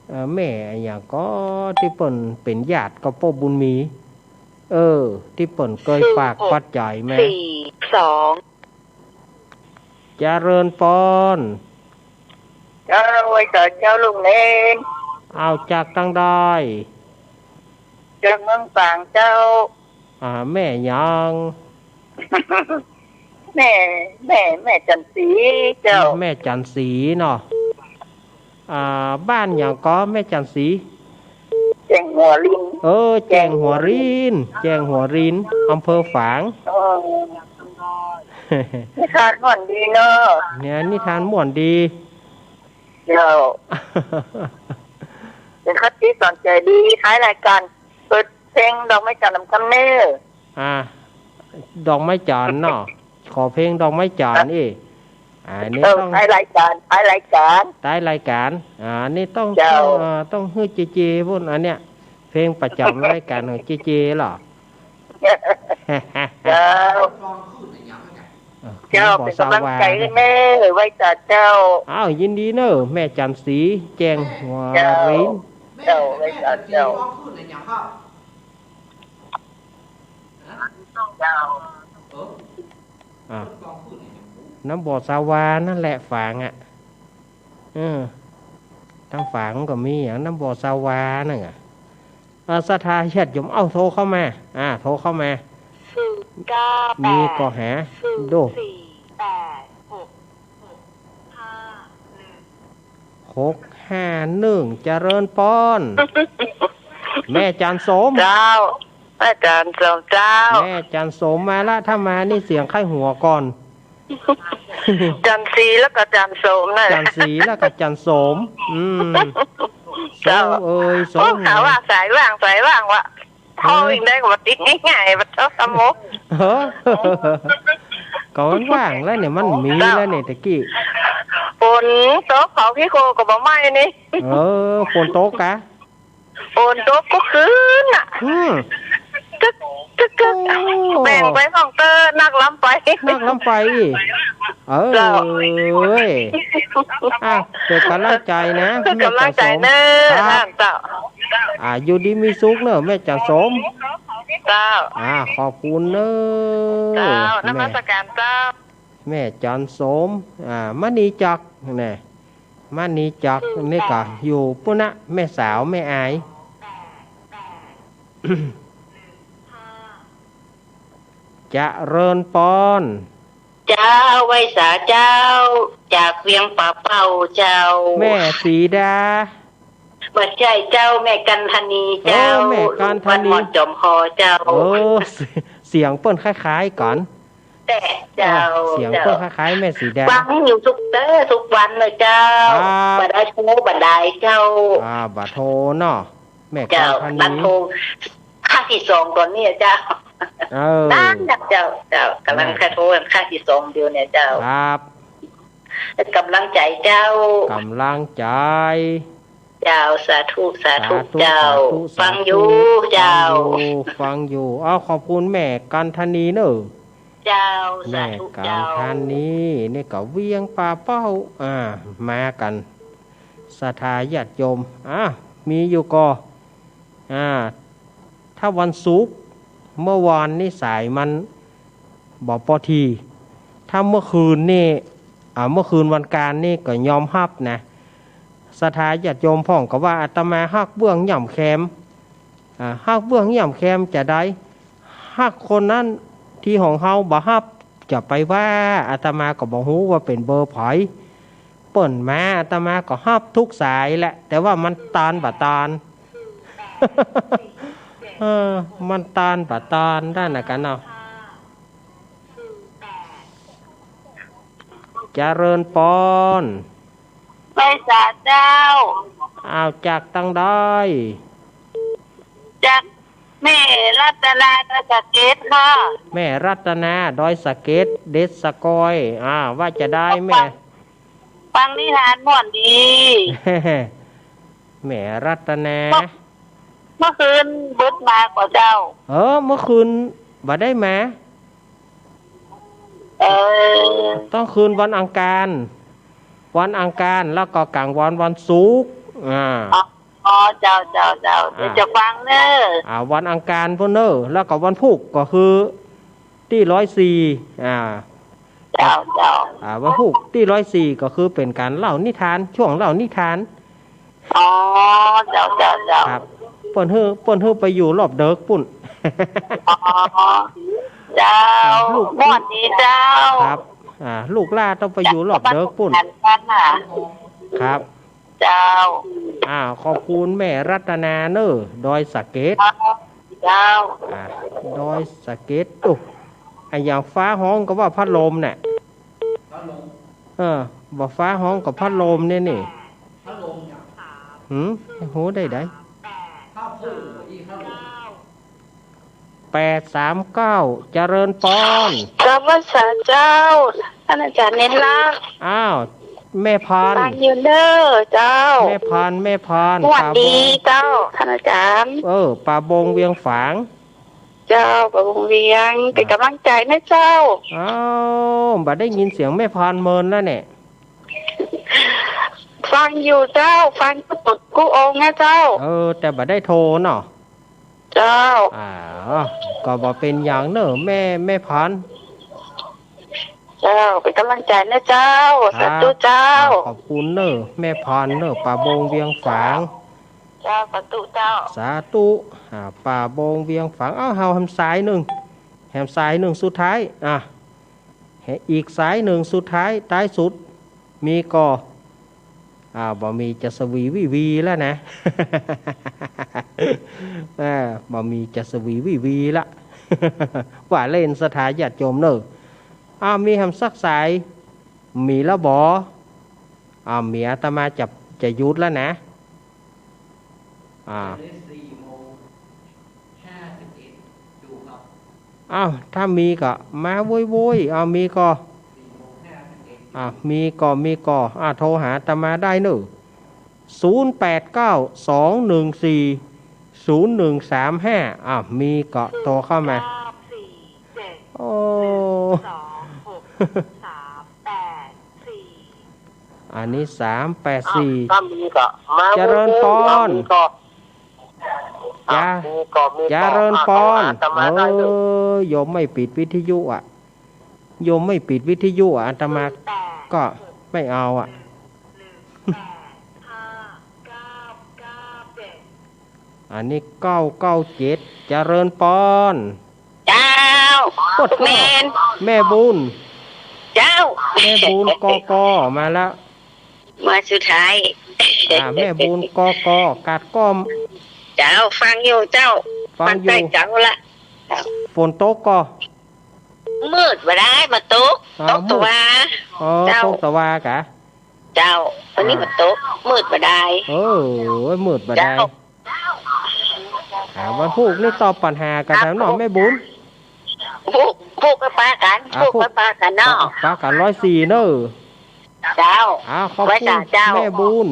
เอ่อ แม่อะหยังก็ ตี้เปิ้นเป๋นญาติกับป้อบุญมี เออ ตี้เปิ้นเกยฝากปัจจัยมา สี่สอง เจริญปอน เจ้า ไหว้เจ้า เจ้าลุงเณร เอาจากตางใด จากเมืองฝางเจ้า อ่า แม่หยัง แม่ แม่ แม่จันทร์ศรีเจ้า แม่จันทร์ศรีเนาะ อ่า บ้านหยังก็แม่จันทร์ศรี แจ้งหัวริน เออ แจ้งหัวริน แจ้งหัวริน อำเภอฝาง เออ นิทานม่วนดีเนาะ เนี่ย นิทานม่วนดี เจ้า เป็นคติสอนใจดี ท้ายรายการ เปิดเพลงดอกไม้จันทร์นำกำเน่อ อ่า ดอกไม้จันทร์เนาะ ขอเพลงดอกไม้จันทร์อีก อ่า นี่ เออ ต้อง ท้ายรายการ ท้ายรายการ ท้ายรายการ อ่า นี่ต้อง เจ้า ต้อง เอ่อ ต้องหื้อเจเจปุ้น อันเนี้ย เพลงประจำรายการของเจเจเหรอ เจ้า เออ เจ้า บ่าวสาวา เป็นกำลังใจหื้อแม่ ไหว้สาเจ้า อ้าว ยินดีเน่อ แม่จันทร์ศรี แจ้งหัว เจ้า ริ้น เจ้า ไหว้สาเจ้า อ่ะ นำบ่าวสาวานั่นแหละฝางอ่ะ เออ ตางฝางมันก็มีอย่างนำบ่าวสาวานั่นอ่ะ อ่า ศรัทธาญาติโยม เอ้า โทรเข้ามา อ่า โทรเข้ามา ศูนย์เก้าแปด มีก็หา ศูนย์สี่แปด ดู หกห้าหนึ่ง หกห้าหนึ่ง เจริญปอน แม่จันทร์สม เจ้า แม่จันทร์สมเจ้า แม่จันทร์สมมาละ ถ้ามานี่เสียงใค่หัวก่อน จันทร์ศรีแล้วก็จันทร์สมนั่นแหละ จันทร์ศรีแล้วก็จันทร์สม อืม เจ้า สมเอ่ย สม โอ้ หาว่าสายว่าง สายว่างวะ เออ โทรอีกได้ก็บ่ติดง่ายๆ บ่เท่าสมุก เออ ก็มันว่างแล้วเนี่ย มันมีแล้วเนี่ยตะกี้ ฝนตก เผาขี้โคลนก็บ่ไหม้นี่ เออ ฝนตกกะ ฝนตกก็คืนน่ะ อืม กึก กึก กึก โอ้ แบ่งไปห้องเตอร์ นักลำไป นักลำไป เออ เจ้า เอ้ย อ่ะ เป็นกำลังใจนะ เป็นกำลังใจเนอะ แม่จันทร์สม ครับ เจ้า อ่า อยู่ดีมีสุขเนอะ แม่จันทร์สม เจ้า อ่า ขอบคุณเนอะ เจ้า นมัสการเจ้า แม่จันทร์สม อ่า มณีจักร นี่ มณีจักร นี่ก็อยู่ปุ้นนะ แม่สาว แม่อาย เจริญปอน เจ้า ไหว้สาเจ้า จากเวียงป่าเป้าเจ้า แม่สีดา บ่ใจ้เจ้า แม่กันธนีเจ้า เออ แม่กันธนี บ้านม่อนจอมหอเจ้า เออ เสียงเปิ้นคล้ายๆ กั๋น แต่เจ้า อ่ะ เสียงเปิ้นคล้ายๆ แม่สีดา ฟังอยู่ทุกเตอร์ทุกวันเลยเจ้า ครับ บ่ได้โทรบ่ได้เจ้า อ่า บ่โทรเนาะ แม่กันธนี เจ้า นัดโทร ครั้งตี้สองต๋อนนี้เจ้า เออ นั่นน่ะเจ้า เจ้า กำลัง อ่า จะโทรครั้งตี้สองเดี๋ยวเนี่ยเจ้า ครับ กำลังใจ๋เจ้า กำลังใจ๋ เจ้า สาธุ สาธุ สาธุ เจ้า สาธุ ฟังอยู่ สาธุ เจ้า ฟังอยู่ ฟังอยู่ เอา ขอบคุณแม่กันธนีเนอะ เจ้า สาธุ แม่กันธนี เจ้า นี่ก็เวียงป่าเป้า อ่า มากั๋น ศรัทธาญาติโยม อ่า มีอยู่ก่อ อ่า ถ้าวันศุกร์ เมื่อวานนี่สายมันบ่ปอดี ถ้าเมื่อคืนนี่ อ่า เมื่อคืนวันก๋านนี่ก็ยอมฮับนะ ศรัทธาญาติโยมพ่องก็ว่าอาตมาฮักเบื้องย่ำแคม อ่า ฮักเบื้องย่ำแคมจาใด ฮักคนนั้นตี้ของเฮาบ่ฮับ จะไปว่า อาตมาก็บ่ฮู้ว่าเป๋นเบอร์ใผ เปิ้นมาอาตมาก็ฮับทุกสายแหละ แต่ว่ามันตานบ่ตาน เออ มันตานบ่ตาน นั่นน่ะกั๋นเนาะ เจริญปอน ไหว้สาเจ้า อ้าว จากตังใด จากแม่รัตนาดอยสะเก็ดค่ะ แม่รัตนาดอยสะเก็ด เด็ดสะกอย อ่า ว่าจาใดแม่ ฟัง ฟังนิทานม่วนดี แม่รัตนา เมื่อ เมื่อคืนบ่ได้มาก่อเจ้า เออ เมื่อคืนบ่ได้มา เออ ต้องคืนวันอังคาร วันอังคาร แล้วก็ก๋างวันวันศุกร์ อ่า อ๋อ อ๋อ เจ้า เจ้า เจ้า เดี๋ยว อ่า จะฟังเนอะ อ่า วันอังคารพุ้นเนอะ แล้วก็วันพุธก็คือตี้ร้อยสี่ อ่า เจ้า เจ้า อ่า วันพุธตี้ร้อยสี่ก็คือเป๋นก๋านเล่านิทาน ช่วงเล่านิทาน อ๋อ เจ้า เจ้า เจ้า ครับ เปิ้นหื้อ เปิ้นหื้อไปอยู่รอบเดิ็กปุ้น อ๋อ เจ้า อ่า ลูก ม่วนดีเจ้า ครับ อ่า ลูกหล้านต้องไปอยู่รอบเดิ็กปุ้น กันน่ะ ครับ เจ้า อ่า ขอบคุณแม่รัตนาเนอะ ดอยสะเก็ด เจ้า อ่า ดอยสะเก็ด โอ้ อะหยังฟ้าฮ้องก็ว่าพัดลมน่ะ เออ บ่ฟ้าฮ้องก็พัดลมเนี่ยนี่ หืม ฮู้ได้ใด แปดสามเก้า เจริญปอน กราบไหว้สาเจ้า ท่านอาจารย์เน้นลักษณ์ อ้าว แม่พร ฟังอยู่เน้อเจ้า แม่พร แม่พร สวัสดีเจ้า ท่านอาจารย์ เออ ป่าบงเวียงฝาง เจ้า ป่าบงเวียง อ่า เป๋นก๋ำลังใจ๋นะเจ้า อ้าว บ่ได้ยินเสียงแม่พรเมินแล้วเนี่ย ฟังอยู่เจ้า ฟังกู้ตนกู้องค์นะเจ้า เออ แต่บ่ได้โทรเนาะ เจ้า อ่า ก็บ่เป๋นหยังเน้อ แม่ แม่พร เจ้า เป๋นก๋ำลังใจ๋นะเจ้า ครับ สาธุเจ้า อ่า ขอบคุณเน้อ แม่พรเน้อ ป่าบงเวียงฝาง เจ้า สาธุเจ้า สาธุ อ่า ป่าบงเวียงฝาง เอ้า เฮาแหมสายนึ่ง แหมสายนึ่งสุดท้าย อ่ะ แหมอีกสายนึ่งสุดท้าย ต๊ายสุด มีก่อ อ่า บ่มีจะสวีวีวีแล้วนะ อ่า บ่มีจะสวีวีวีละ ว่าเล่น ศรัทธาญาติโยมเน้อ อ่า มีแหมสักสาย มีแล้วบ่ อ่า มี อาตมาจะ จะหยุดแล้วนะ อ่า อ้าว ถ้ามีก็มาโว้ยๆ อ้าว มีก่อ อ่ะ มีก่อ มีก่อ อ่ะ โทรหาอาตมาได้เน้อ ศูนย์แปดเก้า สองหนึ่งสี่ ศูนย์หนึ่งสามห้า อ่ะ มีก่อ โทรเข้ามา โอ้ อันนี้ สามแปดสี่ อ้าว ถ้ามีก็มา เจริญปอน มีก็ จ้า อ่ะ มีก็ มีก็ เจริญปอน อ่ะ อาตมาได้เน้อ เออ โยมไม่ปิดวิทยุอ่ะ โยมไม่ปิดวิทยุอ่ะ อาตมาก็ไม่เอาอ่ะ อันนี้ เก้าเก้าเจ็ด เจริญปอน เจ้า โอ้โห แม่น แม่บุญ เจ้า แม่บุญ กก มาแล้ว มาสุดท้าย อ่า แม่บุญ กก กาดก้อม เจ้า ฟังอยู่เจ้า ฟังอยู่ ฟังใต้เจ้าละ ฝนตกก่อ มืดบ่ได้ มาตก อ่า ตกตะวา มืด อ๋อ เจ้า ตกตะวากะ เจ้า วันนี้ อ่า มาตก มืดบ่ได้ เออ มืดบ่ได้ เจ้า อ่า วันพูกนี่ตอบปัญหากะ ครับ แถมหน่อย แม่บุญ พูก พูกไปปะกั๋น อ่า พูกไปปะกั๋นเนาะ ปะกั๋นร้อยสี่เน้อ เจ้า อ่า ขอบคุณ ไหว้สาเจ้า แม่บุญ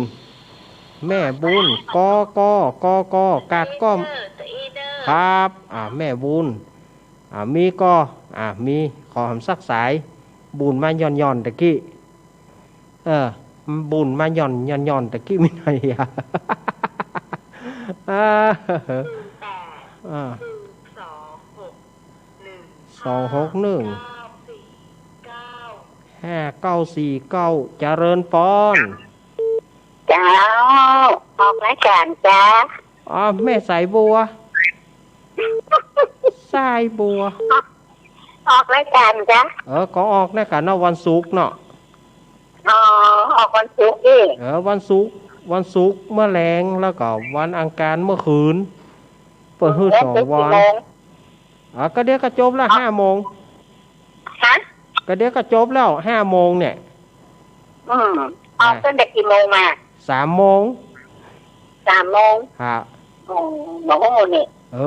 แม่บุญ กก กก กาดก้อม ครับ อ่า แม่บุญ อ่า มีก่อ อ่า มี ขอแหมสักสาย บุญมาหย่อนๆ ตะกี้ เออ บุญมาหย่อนๆ ตะกี้ มีไหนอะ อ่า อ่า สองหกหนึ่ง ห้าเก้าสี่เก้า เจริญปอน เจ้า ออกรายก๋านจ้า อ๋อ แม่สายบัว สายบัว ออกรายก๋านจ้า เออ ก็ออกนะกะเนาะ วันศุกร์เนาะ อ๋อ ออกวันศุกร์นี่ เออ วันศุกร์ วันศุกร์เมื่อแลง แล้วก็วันอังคารเมื่อคืน เปิ้นหื้อสองวัน แล้วเสร็จกี่โมง อ๋อ ก็เดี๋ยวก็จบแล้ว ห้าโมง ฮะ ก็เดี๋ยวก็จบแล้ว ห้าโมงเนี่ย อืม ออก อ่ะ ตั้งแต่กี่โมงมา สามโมง สามโมง ฮะ โอ้ บ่ฮู้นี่ เอ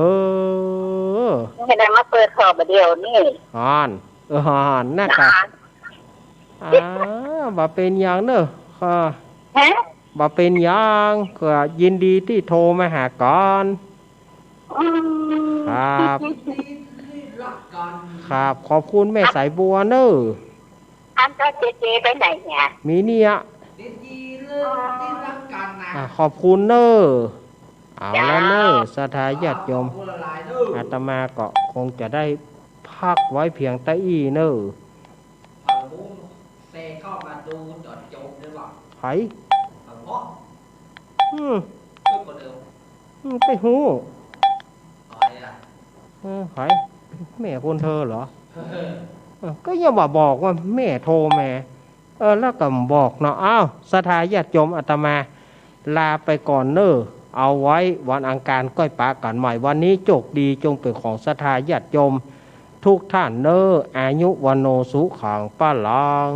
อ นี่ก็ได้มาเปิดข้อบ่าเดี่ยวนี่ อ่าน เออ อ่าน นะกะ อ่าน อ่า บ่เป๋นหยังเน้อ ค่ะ ฮะ บ่เป๋นหยัง ก็ยินดีตี้โทรมาหากั๋น อืม ครับ ครับ ขอบคุณแม่สายบัวเน้อ อันก็เจเจไปไหนเนี่ย มีเนี่ย อ่า ขอบคุณเน้อ เอาละเน้อ เจ้า ศรัทธาญาติโยม อาตมาก็คงจะได้พักไว้เพียงเต้าอี้เน้อ ไผ อืม อืม ไปฮู้ เออ ไผ แม่คนเธอเหรอ เออ ก็ยังว่าบอกว่าแม่โทรมา เออ แล้วก็บอกเนาะ อ้าว ศรัทธาญาติโยม อาตมาลาไปก่อนเน้อ เอาไว้วันอังคารก้อยปะกั๋นใหม่ วันนี้โจคดีจงเป๋นของศรัทธาญาติโยมทุกท่านเน้อ อายุ วัณโณ สุขัง พลัง